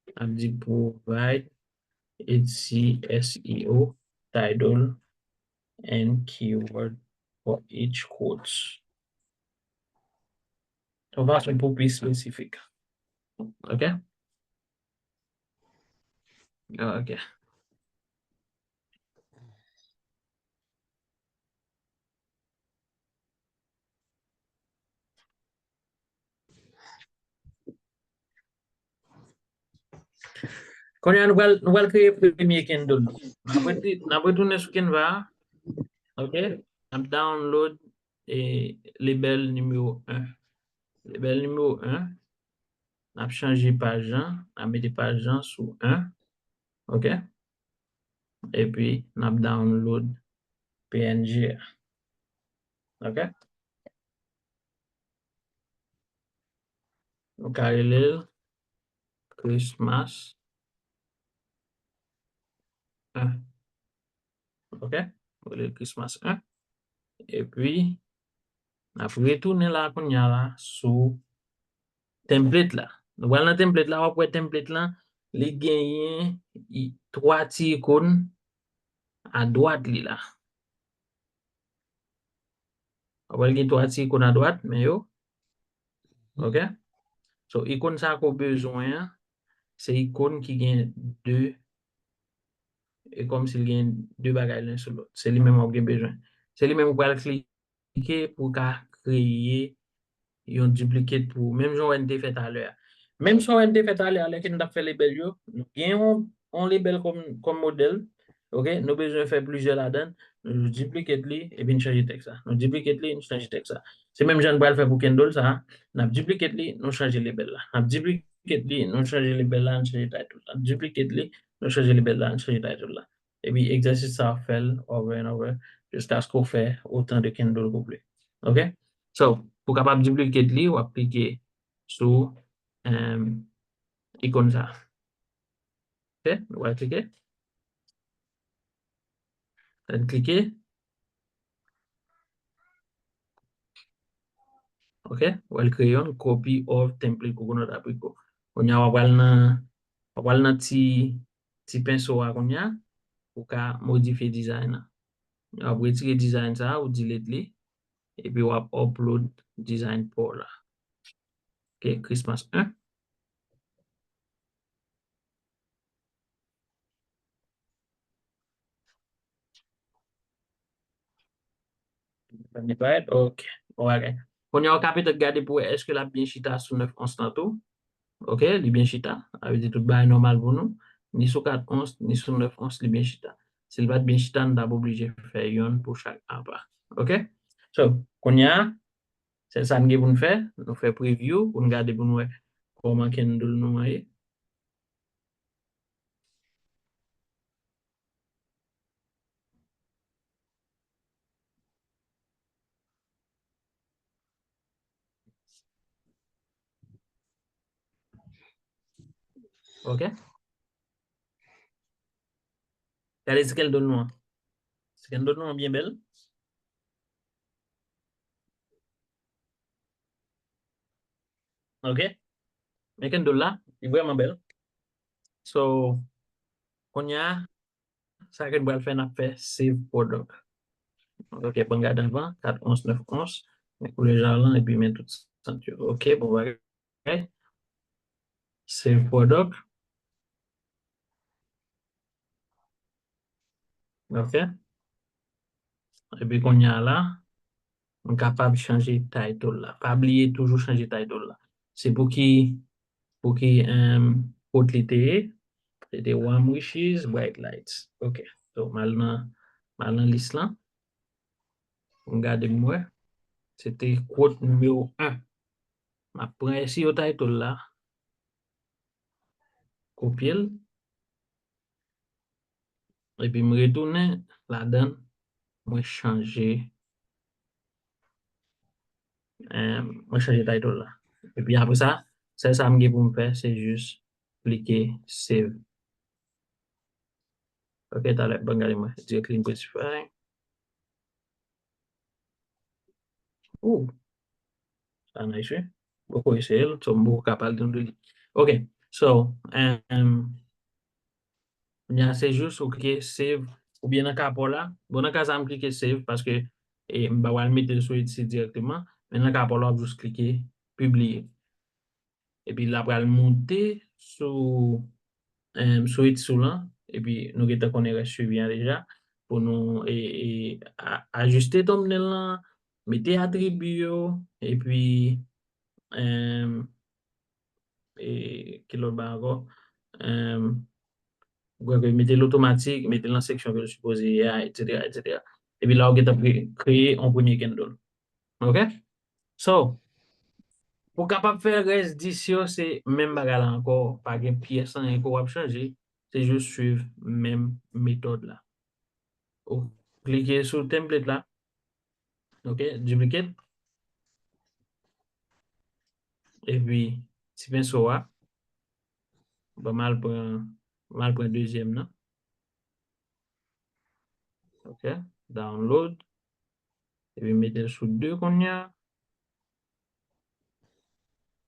n ap di provide Etsy S E O title and keyword for each quotes. Yon fason pou pi espesifik. Ok? Ok. Kounye a, nou pral, nou pral kreye premye candle nou. N ap rete-, n ap retounen sou Canva a. Ok? N ap download e label nimewo en. Label nimewo en. N ap chanje paj lan. N ap mete paj lan sou en. Ok? Epi, n ap download P N G a. Ok? Nou ka rele l Christmas en. Ok? Nou rele l Christmas en. Epi, n ap retounen la kounye a la sou template la. Nou pral nan template la, w ap wè template lan, li genyen i-, twa ti ikòn adwat li la. W ap wè l gen twa ti ikòn adwat, men yo. Ok? So, ikòn sa ke w bezwen an, se ikòn ki gen de, e kòmsi l gen de bagay len sou lòt. Se li menm w ap gen bezwen. Se li menm ou pral klike pou w ka kreye yon duplicate pou ou. Menm jan w wè n te fè talè a. Menm jan w wè n te fè talè a, lè ke n t ap fè label yo, nou gen yon, yon label kòm, kòm modèl. Ok? Nou bezwen fè plizyè ladan. Nou duplicate li, epi n chanje tèks la. Nou duplicate li, n chanje tèks la. Se menm jan n pral fè pou candle sa a. N ap duplicate li, nou chanje label la. N ap duplicate li, nou chanje label la, n chanje title la. N ap duplicate li, nou chanje label la, n chanje title la. Epi egzèsis sa a, fè l over and over jiskaske w fè otan de candle ke w vle. Ok? So, pou w kapab duplicate li, w ap klike sou, em, ikòn sa a. Ok? W ap klike. Lè n klike. Ok? W ap kreye yon copy of template coconut apricot. Kounye a w ap al nan, w ap al nan ti, ti penso a kounye a, ou ka modifye design nan. W ap retire design sa a, ou delete li, epi w ap upload design pa w la. Ok, Christmas en. Li parèt? Ok. Bon bagay. Kounye a, w ka petèt gade pou wè èske l ap byen chita sou nèf ons lan tou. Ok, li byen chita. Sa vle di tout bagay nòmal pou nou. Ni sou kat ons, ni sou nèf ons, li byen chita. Si l pa t byen chita, n t ap oblije fè youn pou chak apa. Ok? So, kounye a, se sa n gen pou n fè. Nou fè preview pou n gade pou n wè kòman candle nou an ye. Ok. Gade candle nou an. Candle nou an byen bèl. Ok. Men candle la, li vrèman bèl. So, kounye a, sa ke n pral fè, n ap fè save product. Ok, bon, gade anvan, kat ons, nèf ons, men koulè jalan, epi men tout sant yo. Ok, bon bagay. Save product. Ok. Epi kounye a la, m kapab chanje title la. Pa bliye toujou chanje title la. Se pou ki, pou ki, em, quote li te ye. Se te Warm Wishes, Bright Lights. Ok. So, m al nan, m al nan lis lan. Pou m gade m wè. Se te quote nimewo en. M ap pran S E O title la, kopye l, epi m retounen ladan, mwen chanje, eh, mwen chanje title la. Epi apre sa, sèl sa m gen pou m fè, se jis klike save. Ok, talè, ban gade mwen. Direct Link Pressify. Ooh, sa nice, wi. Poko eseye l, so m poko ka pale nou de li. Ok, so, um, kounye a se jis ou klike save, oubyen nan ka pa w la. Bon, nan ka sa a, m klike save paske, e, m pa pral mete l sou Etsy dirèkteman, men nan ka pa w la, w ap jis klike pibliye. Epi l ap pral moute sou, em, sou Etsy w lan, epi nou gentan konnen rès suivi an deja, pou nou, e, e, a-, ajiste thumbnail lan, mete atribi yo, epi, em, e, ki lòt bagay ankò? Em, ou kwè ke mete l otomatik, mete l nan seksyon ke l sipoze ye a, etsetera, etsetera. Epi la, ou gentan pre-, kreye yon premye candle. Ok? So, pou kapab fè rès dis yo, se menm bagay la ankò. Pa gen pyès anyen ke w ap chanje. Se jis swiv menm metòd la. Ou klike sou template la. Ok, duplicate. Epi, ti penso a. Bon, m al pran, m al pran dezyèm nan. Ok, download. Epi mete l sou de kounye a.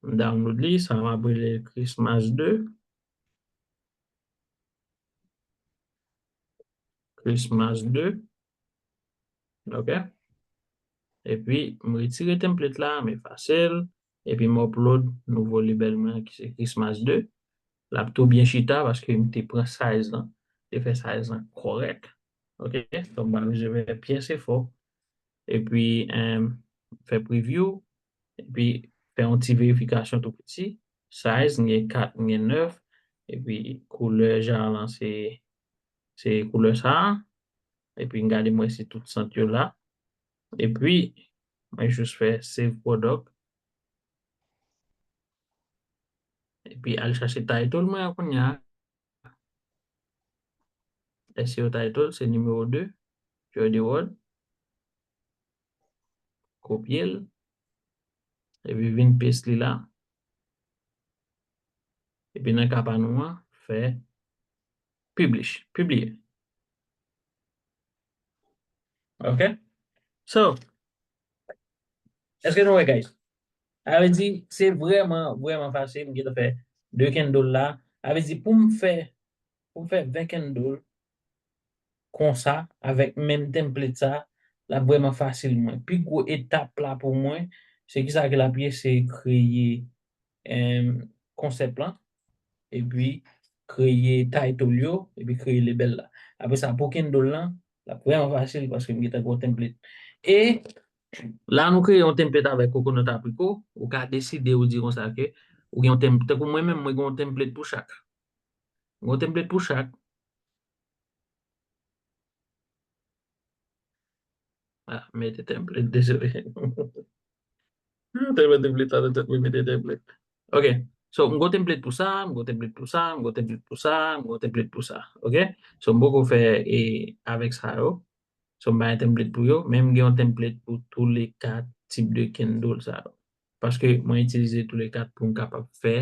M download li, sa m ap rele Christmas de. Christmas de. Ok. Epi, m retire template la, m efase l. Epi, m upload nouvo label mwen ki se Christmas de. L ap tou byen chita paske m te pran size lan. Te fè size lan kòrèk. Ok. Donk, m pa bezwen fè pyès efò. Epi, em, fè preview. Epi, fè yon ti verifikasyon tou piti. Size, m gen kat, m gen nèf. Epi, koulè jan lan se, se koulè sa a. Epi, m gade mwen si tout sant yo la. Epi, mwen jis fè save product. Epi, al chache title mwen an kounye a. S E O title, se nimewo de. Joy Deword. Kopye l. Epi vin paste li la. Epi nan ka pa nou an, fè publish, pibliye. Ok? So, èske nou wè, guys? Sa vle di, se vrèman, vrèman fasil. M gentan fè de candle la. Sa vle di, pou m fè, pou m fè ven candle konsa, avèk menm template sa, l ap vrèman fasil mwen. Pi gwo etap la pou mwen, se kisa ke l ap ye, se kreye, em, konsèp lan, epi kreye title yo, epi kreye label la. Apre sa, pou candle lan, l ap vrèman fasil paske m gentan gen yon template. E la nou kreye yon template avèk Coconut Apricot, ou ka deside ou di konsa ke ou gen yon tem-, tankou mwen menm, mwen gen yon template pou chak. Gen yon template pou chak. Ah, mete template, dezole. Tèlman template la nan tèt mwen, mete template. Ok. So, m gon template pou sa, m gon template pou sa, m gon template pou sa, m gon template pou sa. Ok? So, m poko fè, e, avèk sa yo. So, m pa gen template pou yo, men m gen yon template pou tou le kat tip de candle sa yo. Paske mwen itilize tou le kat pou m kapab fè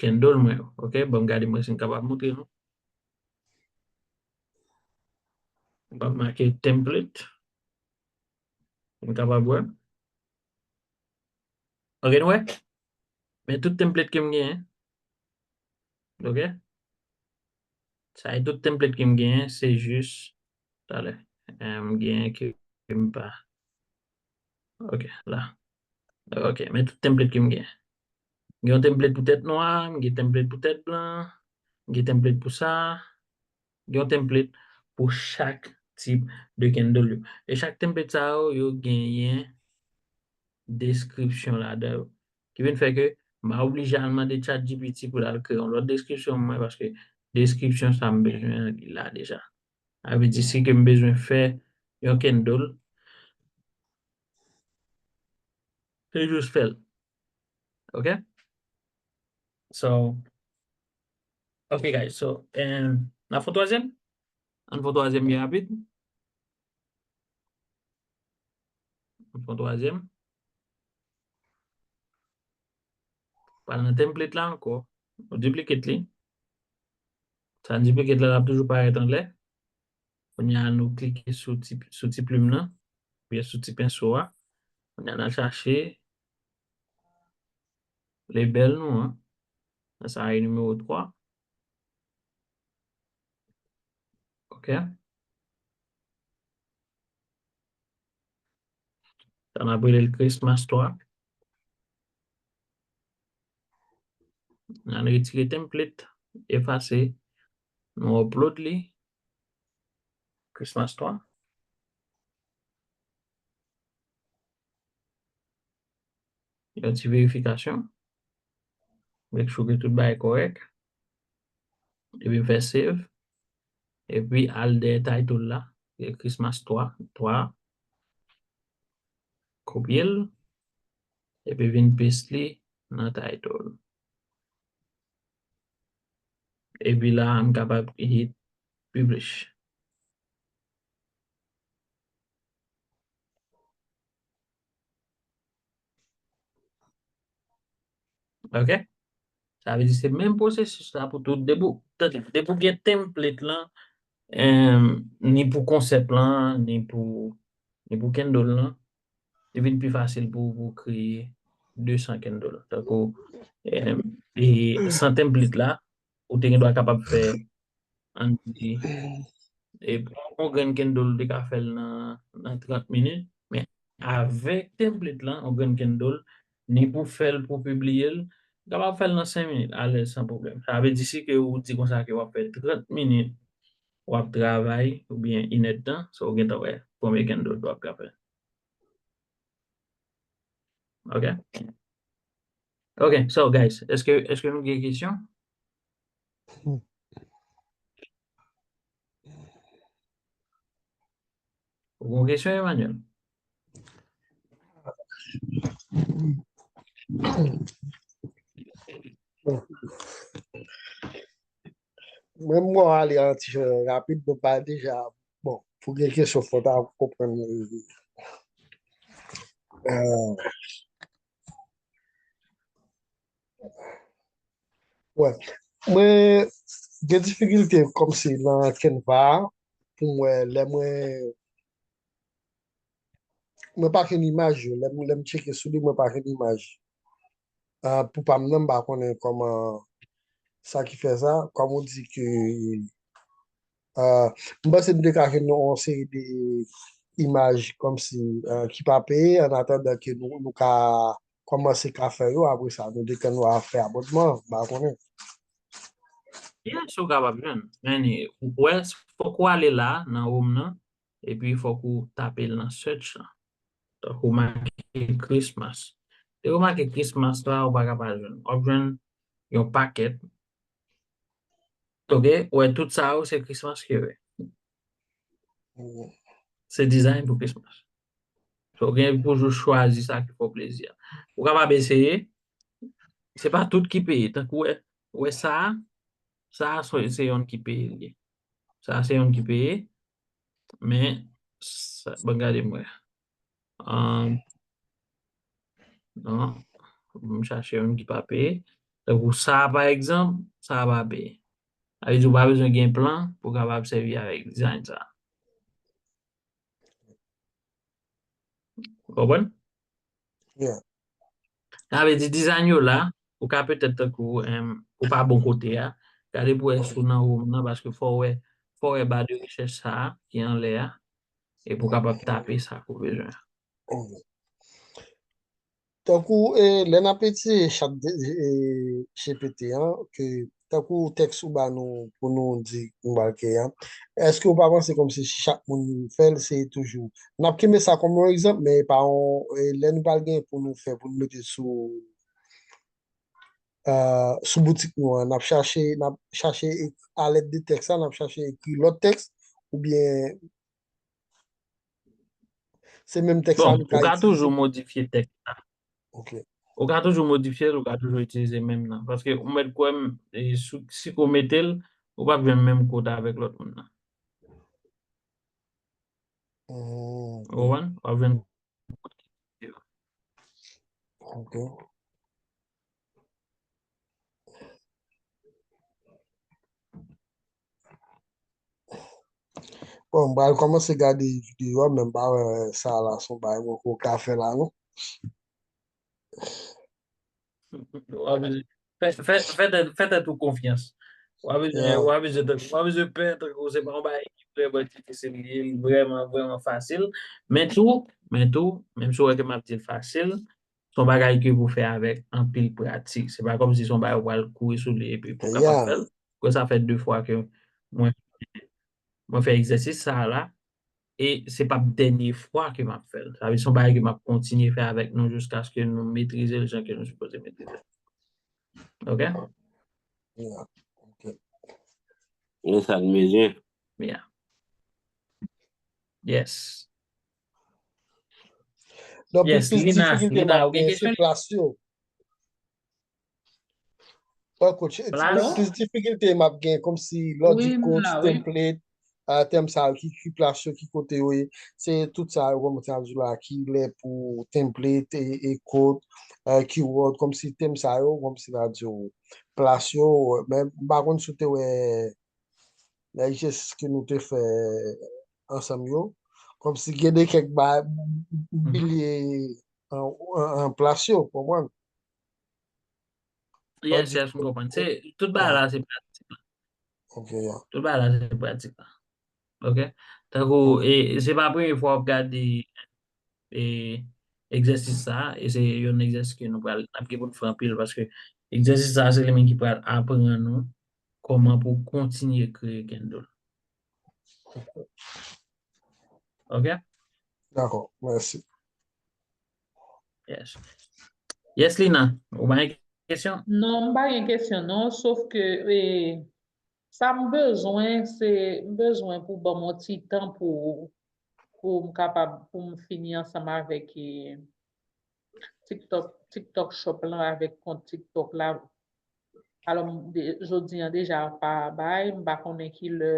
candle mwen yo. Ok? Bon, gade mwen si m kapab montre nou. M ap make template. M kapab wè. Ok, nou wè? Men tout template ke m genyen. Ok? Sa e tout template ke m genyen, se jis, talè, eh, m genyen ke m pa. Ok, la. Ok, men tout template ke m genyen. M gen yon template pou tèt nwa, m gen template pou tèt blan, m gen template pou sa, m gen yon template pou chak tip de candle yo. E chak template sa yo, yo genyen deskripsyon ladan yo. Ki vin fè ke m pa oblije al mande ChatGPT pou l al kreye yon lòt deskripsyon pou mwen, paske deskripsyon sa m bezwen an, li la deja. Sa vle di, si ke m bezwen fè yon candle, se jis fè l. Ok? So, ok, guys. So, um, n ap fè twazyèm? Ann fè twazyèm byen rapid. Ann fè twazyèm. Pral nan template la ankò. Nou duplicate li. Sa duplicate la, l ap toujou parèt anlè. Kounye a, nou klike sou ti, sou ti plim nan, oubyen sou ti penso a. Kounye a, n al chache label nou an. Sa a e nimewo twa. Ok. Sa n ap rele l Christmas twa. N al retire template, efase. Nou upload li. Christmas twa. Yon ti verifikasyon. Make sure ke tout bagay kòrèk. Epi fè save. Epi al dèyè title la. Christmas twa, twa. Kopye l. Epi vin paste li nan title. Epi la, m kapab hit publish. Ok? Sa vle di se menm pwosesis la pou tout. Depi, tande, depi w gen template lan, em, ni pou konsèp lan, ni pou, ni pou candle lan, li vin pi fasil pou, pou kreye de san candle. Tankou, em, e san template la, ou te gen dwa kapab fè, ann di, e yon grenn candle ou te ka fè l nan, nan trant minit, men avèk template lan, yon grenn candle, ni pou fè l, pou pibliye l, ou kapab fè l nan senk minit, alèz, san pwoblèm. Sa vle di si ke ou di konsa ke w ap fè trant minit, w ap travay, oubyen inèdtan, so ou gentan wè premye candle w ap ka fè. Ok? Ok, so guys, èske, èske nou gen kesyon? Ou gen kesyon, Emmanuel? Mwen, mwen ale an ti jan rapid, mwen pa deja, bon, pou gen kesyon, fò ta konprann. Euh, wè. Mwen gen difikilte kòmsi nan Canva pou mwen lè mwen mwen pa jwenn imaj yo. Lè m, lè m tcheke sou li, mwen pa jwenn imaj. Ah, pou pa m nan, m pa konnen kòman sa ki fè sa. Kòm ou di ke, ah, m panse m te ka jwenn yon seri de imaj kòmsi, ah, ki pa peye, an atandan ke nou, nou ka kòmanse ka fè yo, apre sa, nou te ka nou a fè abònman, m pa konnen. Yes, ou kapab jwenn. Men, ou wè, fòk ou ale la, nan home nan, epi fòk ou tape l nan search lan. Tankou make Christmas. Te remake Christmas la, ou pa ka pa jwenn. W ap jwenn yon pakèt. Ok, ou wè tout sa yo, se Christmas ki yo ye. Se design pou Christmas. So, ou gen pou jou chwazi sa ki fè w plezi a. Ou kapab eseye. Se pa tout ki peye. Tankou wè, wè sa, sa se, se youn ki peye li. Sa se youn ki peye. Men, sa, ban gade m wè. Um, non, m chache youn ki pa peye. Tankou sa, pa egzanp, sa pa peye. Sa vle di ou pa bezwen gen plan pou w kapab sèvi avèk design sa. Ou konprann? Yeah. Sa vle di design yo la, ou ka petèt tankou, em, ou pa bon kote a. Gade pou wè si w nan home nan, paske fò w wè, fò w wè ba de rechèch sa a ki anlè a, epi w kapab tape sa ke w bezwen an. Ok. Tankou, eh, lè n ap itilize chat de, eh, G P T an, ke tankou tèks ou ba nou pou nou di nou pral kreye an, èske ou pa panse kòmsi si chak moun fè l, se toujou. N ap kenbe sa kòm yon egzanp, men pa yon, eh, lè nou pral gen pou nou fè, pou nou mete sou, ah, sou boutik nou an, n ap chache, n ap chache ek-, alèd de tèks la, n ap chache ekri lòt tèks, oubyen se menm tèks la Bon, nou ka ou ka itilize. Toujou modifye tèks la. Ok. Ou ka toujou modifye l, ou ka toujou itilize menm nan. Paske ou mèt kwè m, e, si, si ke w mete l, ou p ap jwenn menm kote avèk lòt moun nan. Hmm, Ou konprann? W ap jwenn. ok. Bon, m pral kòmanse gade videyo a, men m pa wè sa la se yon bagay mwen ko ka fè la, non. W ap vin fè, fè, fè tèt, fè tèt ou konfyans. W ap bezwen, Yeah. w ap bezwen, w ap bezwen pè, tankou se pa yon bagay ki vrèman difisil, li ye, li vrèman, vrèman fasil. Men tou, men tou, menm si w wè ke m ap di l fasil, se yon bagay ke pou fè avèk anpil pratik. Se pa kòmsi se yon bagay ou pral kouri sou li epi pou w kapab Yeah. fè l. Ke sa fè de fwa ke mwen, mwen fè egzèsis sa a la, e se p ap dènye fwa ke m ap fè l. Sa vle di se yon bagay ke m ap kontinye fè avèk nou jiskaske nou metrize l jan ke nou sipoze metrize l. Ok? Yeah. Ok. E sa n bezwen. Yeah. Yes. Non, Yes, plis, plis Lina, difikilte m Lina, ap ou gen gen se kesyon? Plas yo. Wè, coach, Plas? Plis difikilte m ap gen, kòmsi lè w di Wi, m coach, la, wi. Template, ah, tèm sa yo, ki, ki plas yo, ki kote yo ye. Se tout sa yo, kòman sa di la, ki lè pou template e, e quote, ah, keyword, kòmsi tèm sa yo, kòmsi la di w, plas yo, men m pa konn si w te wè, nan egzèsis ke nou te fè ansanm yo, kòmsi gen de kèk ba, m bliye an, an, an plas yo, konprann? Yes, yes, m konprann. Se, tout bagay la, se pratik la. Ok, yeah. Tout bagay la, se pratik la. Ok? Tankou, e, se pa premye fwa w ap gade, e, egzèsis sa, e se yon egzèsis ke nou pral, n ap gen pou n fè anpil, paske egzèsis sa, se li menm ki pral aprann nou kòman pou w kontinye kreye candle. Ok? Dakò, mèsi. Yes. Yes, Lina, ou pa gen kesyon? Non, m pa gen kesyon, non, sof ke, e, sa m bezwen, se, m bezwen pou ban m yon ti tan pou, pou m kapab, pou m fini ansanm avèk, e, TikTok, TikTok Shop lan, avèk kont TikTok la. Alò, m de-, jodi an deja pa bay, m pa konnen ki lè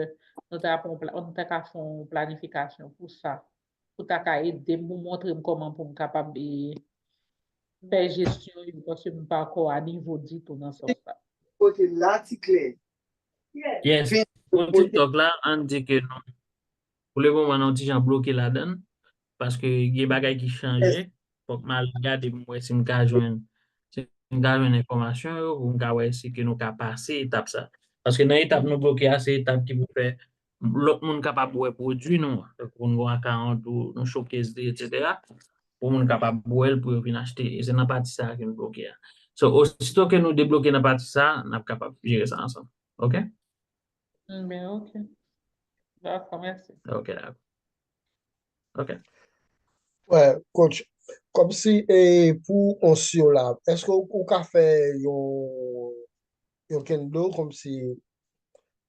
nou ta pran pla-, nou ta ka fè yon planifikasyon pou sa. Pou ta ka ede m, pou montre m kòman pou m kapab, e, fè jesyon yo, paske m pa ankò a nivo ditou nan sans sa. Kote la, ti klè. Yes. Pou TikTok la, ann di ke nou, pou le moman, nou ti jan bloke ladan l, paske gen bagay ki chanje. Fòk m al gade pou m wè si m ka jwenn, si m ka jwenn enfòmasyon yo, pou m ka wè si ke nou ka pase etap sa. Paske nan etap nou bloke a, se etap ki pou fè lòt moun kapab wè pwodui nou an. Tankou pou n gen yon akawont ou nou showcase li, etsetera. Pou moun kapab wè l, pou yo vin achte. E se nan pati sa a ke nou bloke a. So, osito ke nou debloke nan pati sa a, n ap kapab jere sa ansanm. Ok? Ben, ok. Dakò, mèsi. Ok, dakò. Ok. Wè, coach, kòmsi, e, pou ons yo la, èske ou, ou ka fè yon, yon candle kòmsi,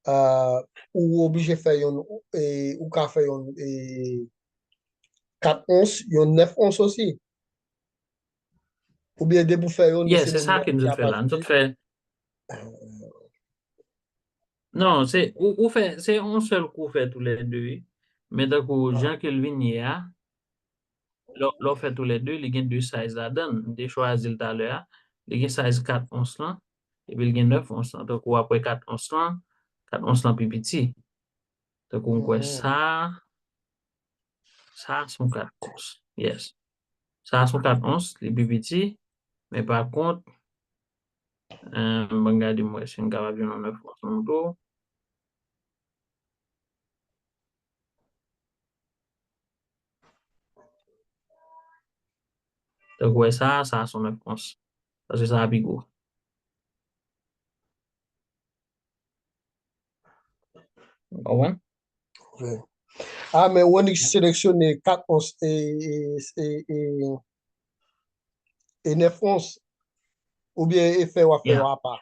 ah, ou oblije fè yon, e, ou ka fè yon, e, kat ons, yon nèf ons osi? Oubyen depi w fè yon, Yes, se sa ke m sot fè la. M sot fè Non, se, ou, ou fè, se yon sèl kou w fè toulède, wi. Men tankou jan ke l vin ye a, lè, lè w fè toulède, li gen de size ladan l. M te chwazi l talè a. Li gen size kat ons lan, epi l gen nèf ons lan. Tankou w ap wè kat ons lan, kat ons lan pi piti. Tankou m kwè sa, sa se yon kat ons. Yes. Sa se yon kat ons, li pi piti. Men pa kont, eh, ban m gade m wè si m kapab jwenn yon nèf ons lan tou. Tankou w wè sa, sa se yon nèf ons. Paske sa a pi gwo. Ou konprann? Ok. Ah, men Wonix seleksyone kat ons e, e, e, e, e nèf ons. Oubyen e fè w ap fè yo apa.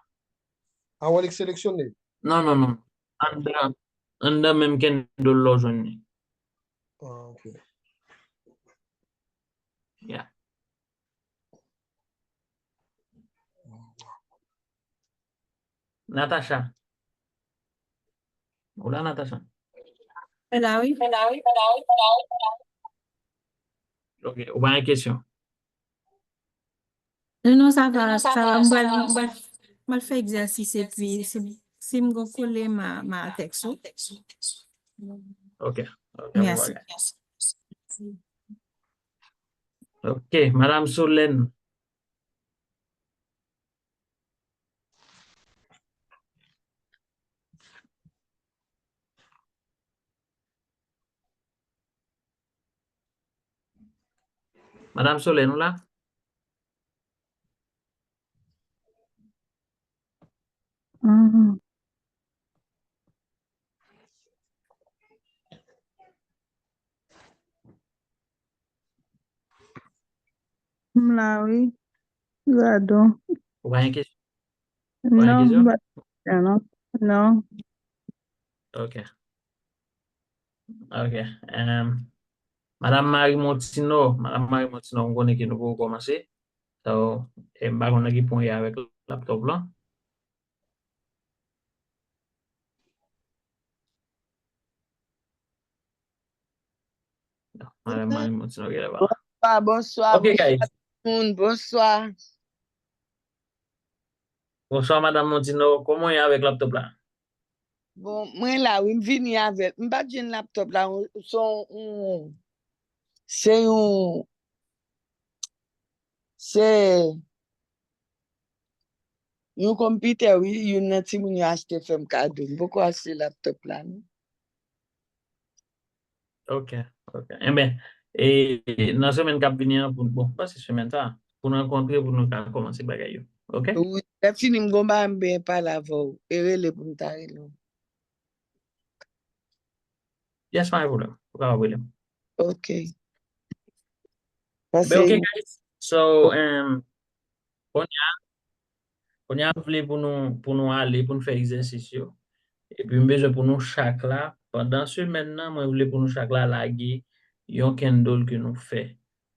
Ah, Wonix seleksyone. Non, non, non. Anndan, anndan menm candle la w jwenn li. Ah, ok. Yeah. Natacha. Ou la, Natacha? Mwen la, wi. Ok, ou pa gen kesyon? Non, non, sa va, sa va. Mwen pral, mwen pral, mwen pral fè egzèsis epi si, si m gon kole, ma, ma tèks ou. Ok, ok, bon bagay. Ok, Madam Solène. Madam Solène, ou la? Mhm. M la, wi. Gadon. Ou pa gen kesyon? Ou pa gen Non, kesyon? M pa gen kesyon, non. Non. Ok. Ok. Em, Madam Marie Montino, Madam Marie Montino, m konnen ke nou poko kòmanse. So, e, m pa konn nan ki pwen w ye avèk laptop lan. Non, Madam Marie Montino genlè pa la. Bonswa, bonswa, Ok, bonswa guys. Tout moun, bonswa. Bonswa, Madam Montino. Kòman w ye avèk laptop la? Bon, mwen la, wi, m vini avèk. M pa t jwenn laptop la, se yon, se yon, se yon konpitè, wi, youn nan timoun yo achte fè m kado. M poko achte laptop la, non. Ok, ok. Enben, e, nan semèn k ap vini an, pou, bon, pa se semèn sa, pou nou rankontre, pou nou ka kòmanse bagay yo. Ok? Wi, lè fini, m gon bagay m benyen pale avè w. E rele pou m ta rele w. Yes, pa gen pwoblèm. Ou kapab rele m. Ok. Ben, Pase ok, guys. So, um, kounye a, kounye a, m vle pou nou, pou nou ale, pou nou fè egzèsis yo. Epi m bezwen pou nou chak la, pandan semèn nan, mwen vle pou nou chak la lage yon candle ke nou fè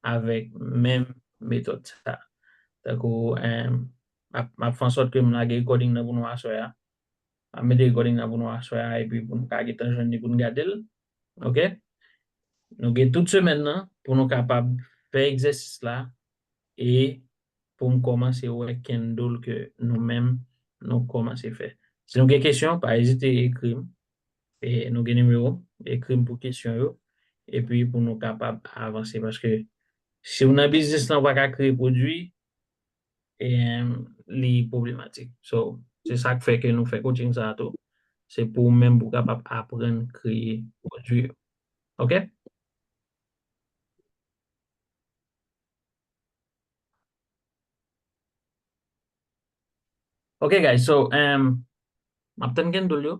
avèk menm metòd sa. Tankou, um, m ap, m ap fè ansòt ke m lage recording nan pou nou aswè a. M ap mete recording nan pou nou aswè a, epi pou nou ka gentan jwenn li pou nou gade l. Ok? Nou gen tout semèn nan pou nou kapab fè egzèsis la e pou m kòmanse wè candle ke nou menm nou kòmanse fè. Si nou gen kesyon, pa ezite ekri m. E nou gen nimewo m, ekri m pou kesyon yo. Epi pou nou kapab avanse. Paske si w nan biznis lan, ou pa ka kreye pwodui, e, li pwoblematik. So, se sa k fè ke nou fè coaching sa a tou. Se pou ou menm pou w kapab aprann kreye pwodui yo. Ok? Ok, guys, so, um, m ap tann candle yo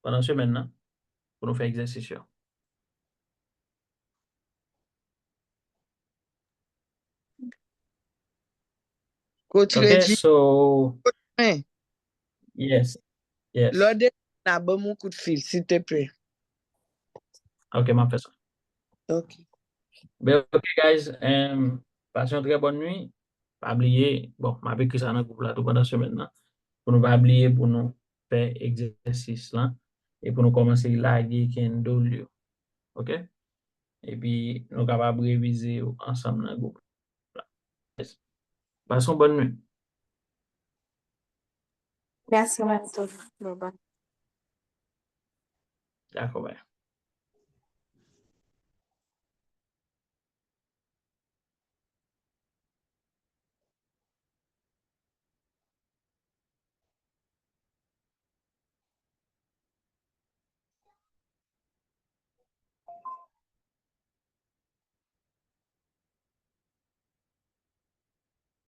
pandan semèn nan pou nou fè egzèsis yo. Coach Ok, Reggie, so, men, yes, yes. lè w desann la, ban m yon kout fil, silteplè. Ok, m ap fè sa. Ok. Ben, ok, guys, um, pase yon trè bòn nwi. Pa bliye, bon, m ap ekri sa nan gwoup la tou pandan semèn nan. Pou nou pa bliye pou nou fè egzèsis lan e pou nou kòmanse lage candle yo. Ok? Epi nou kapab revize yo ansanm nan gwoup la. Yes. Pase yon bòn nwi. Mèsi, Mèt. Bye bye. Dakò, bye.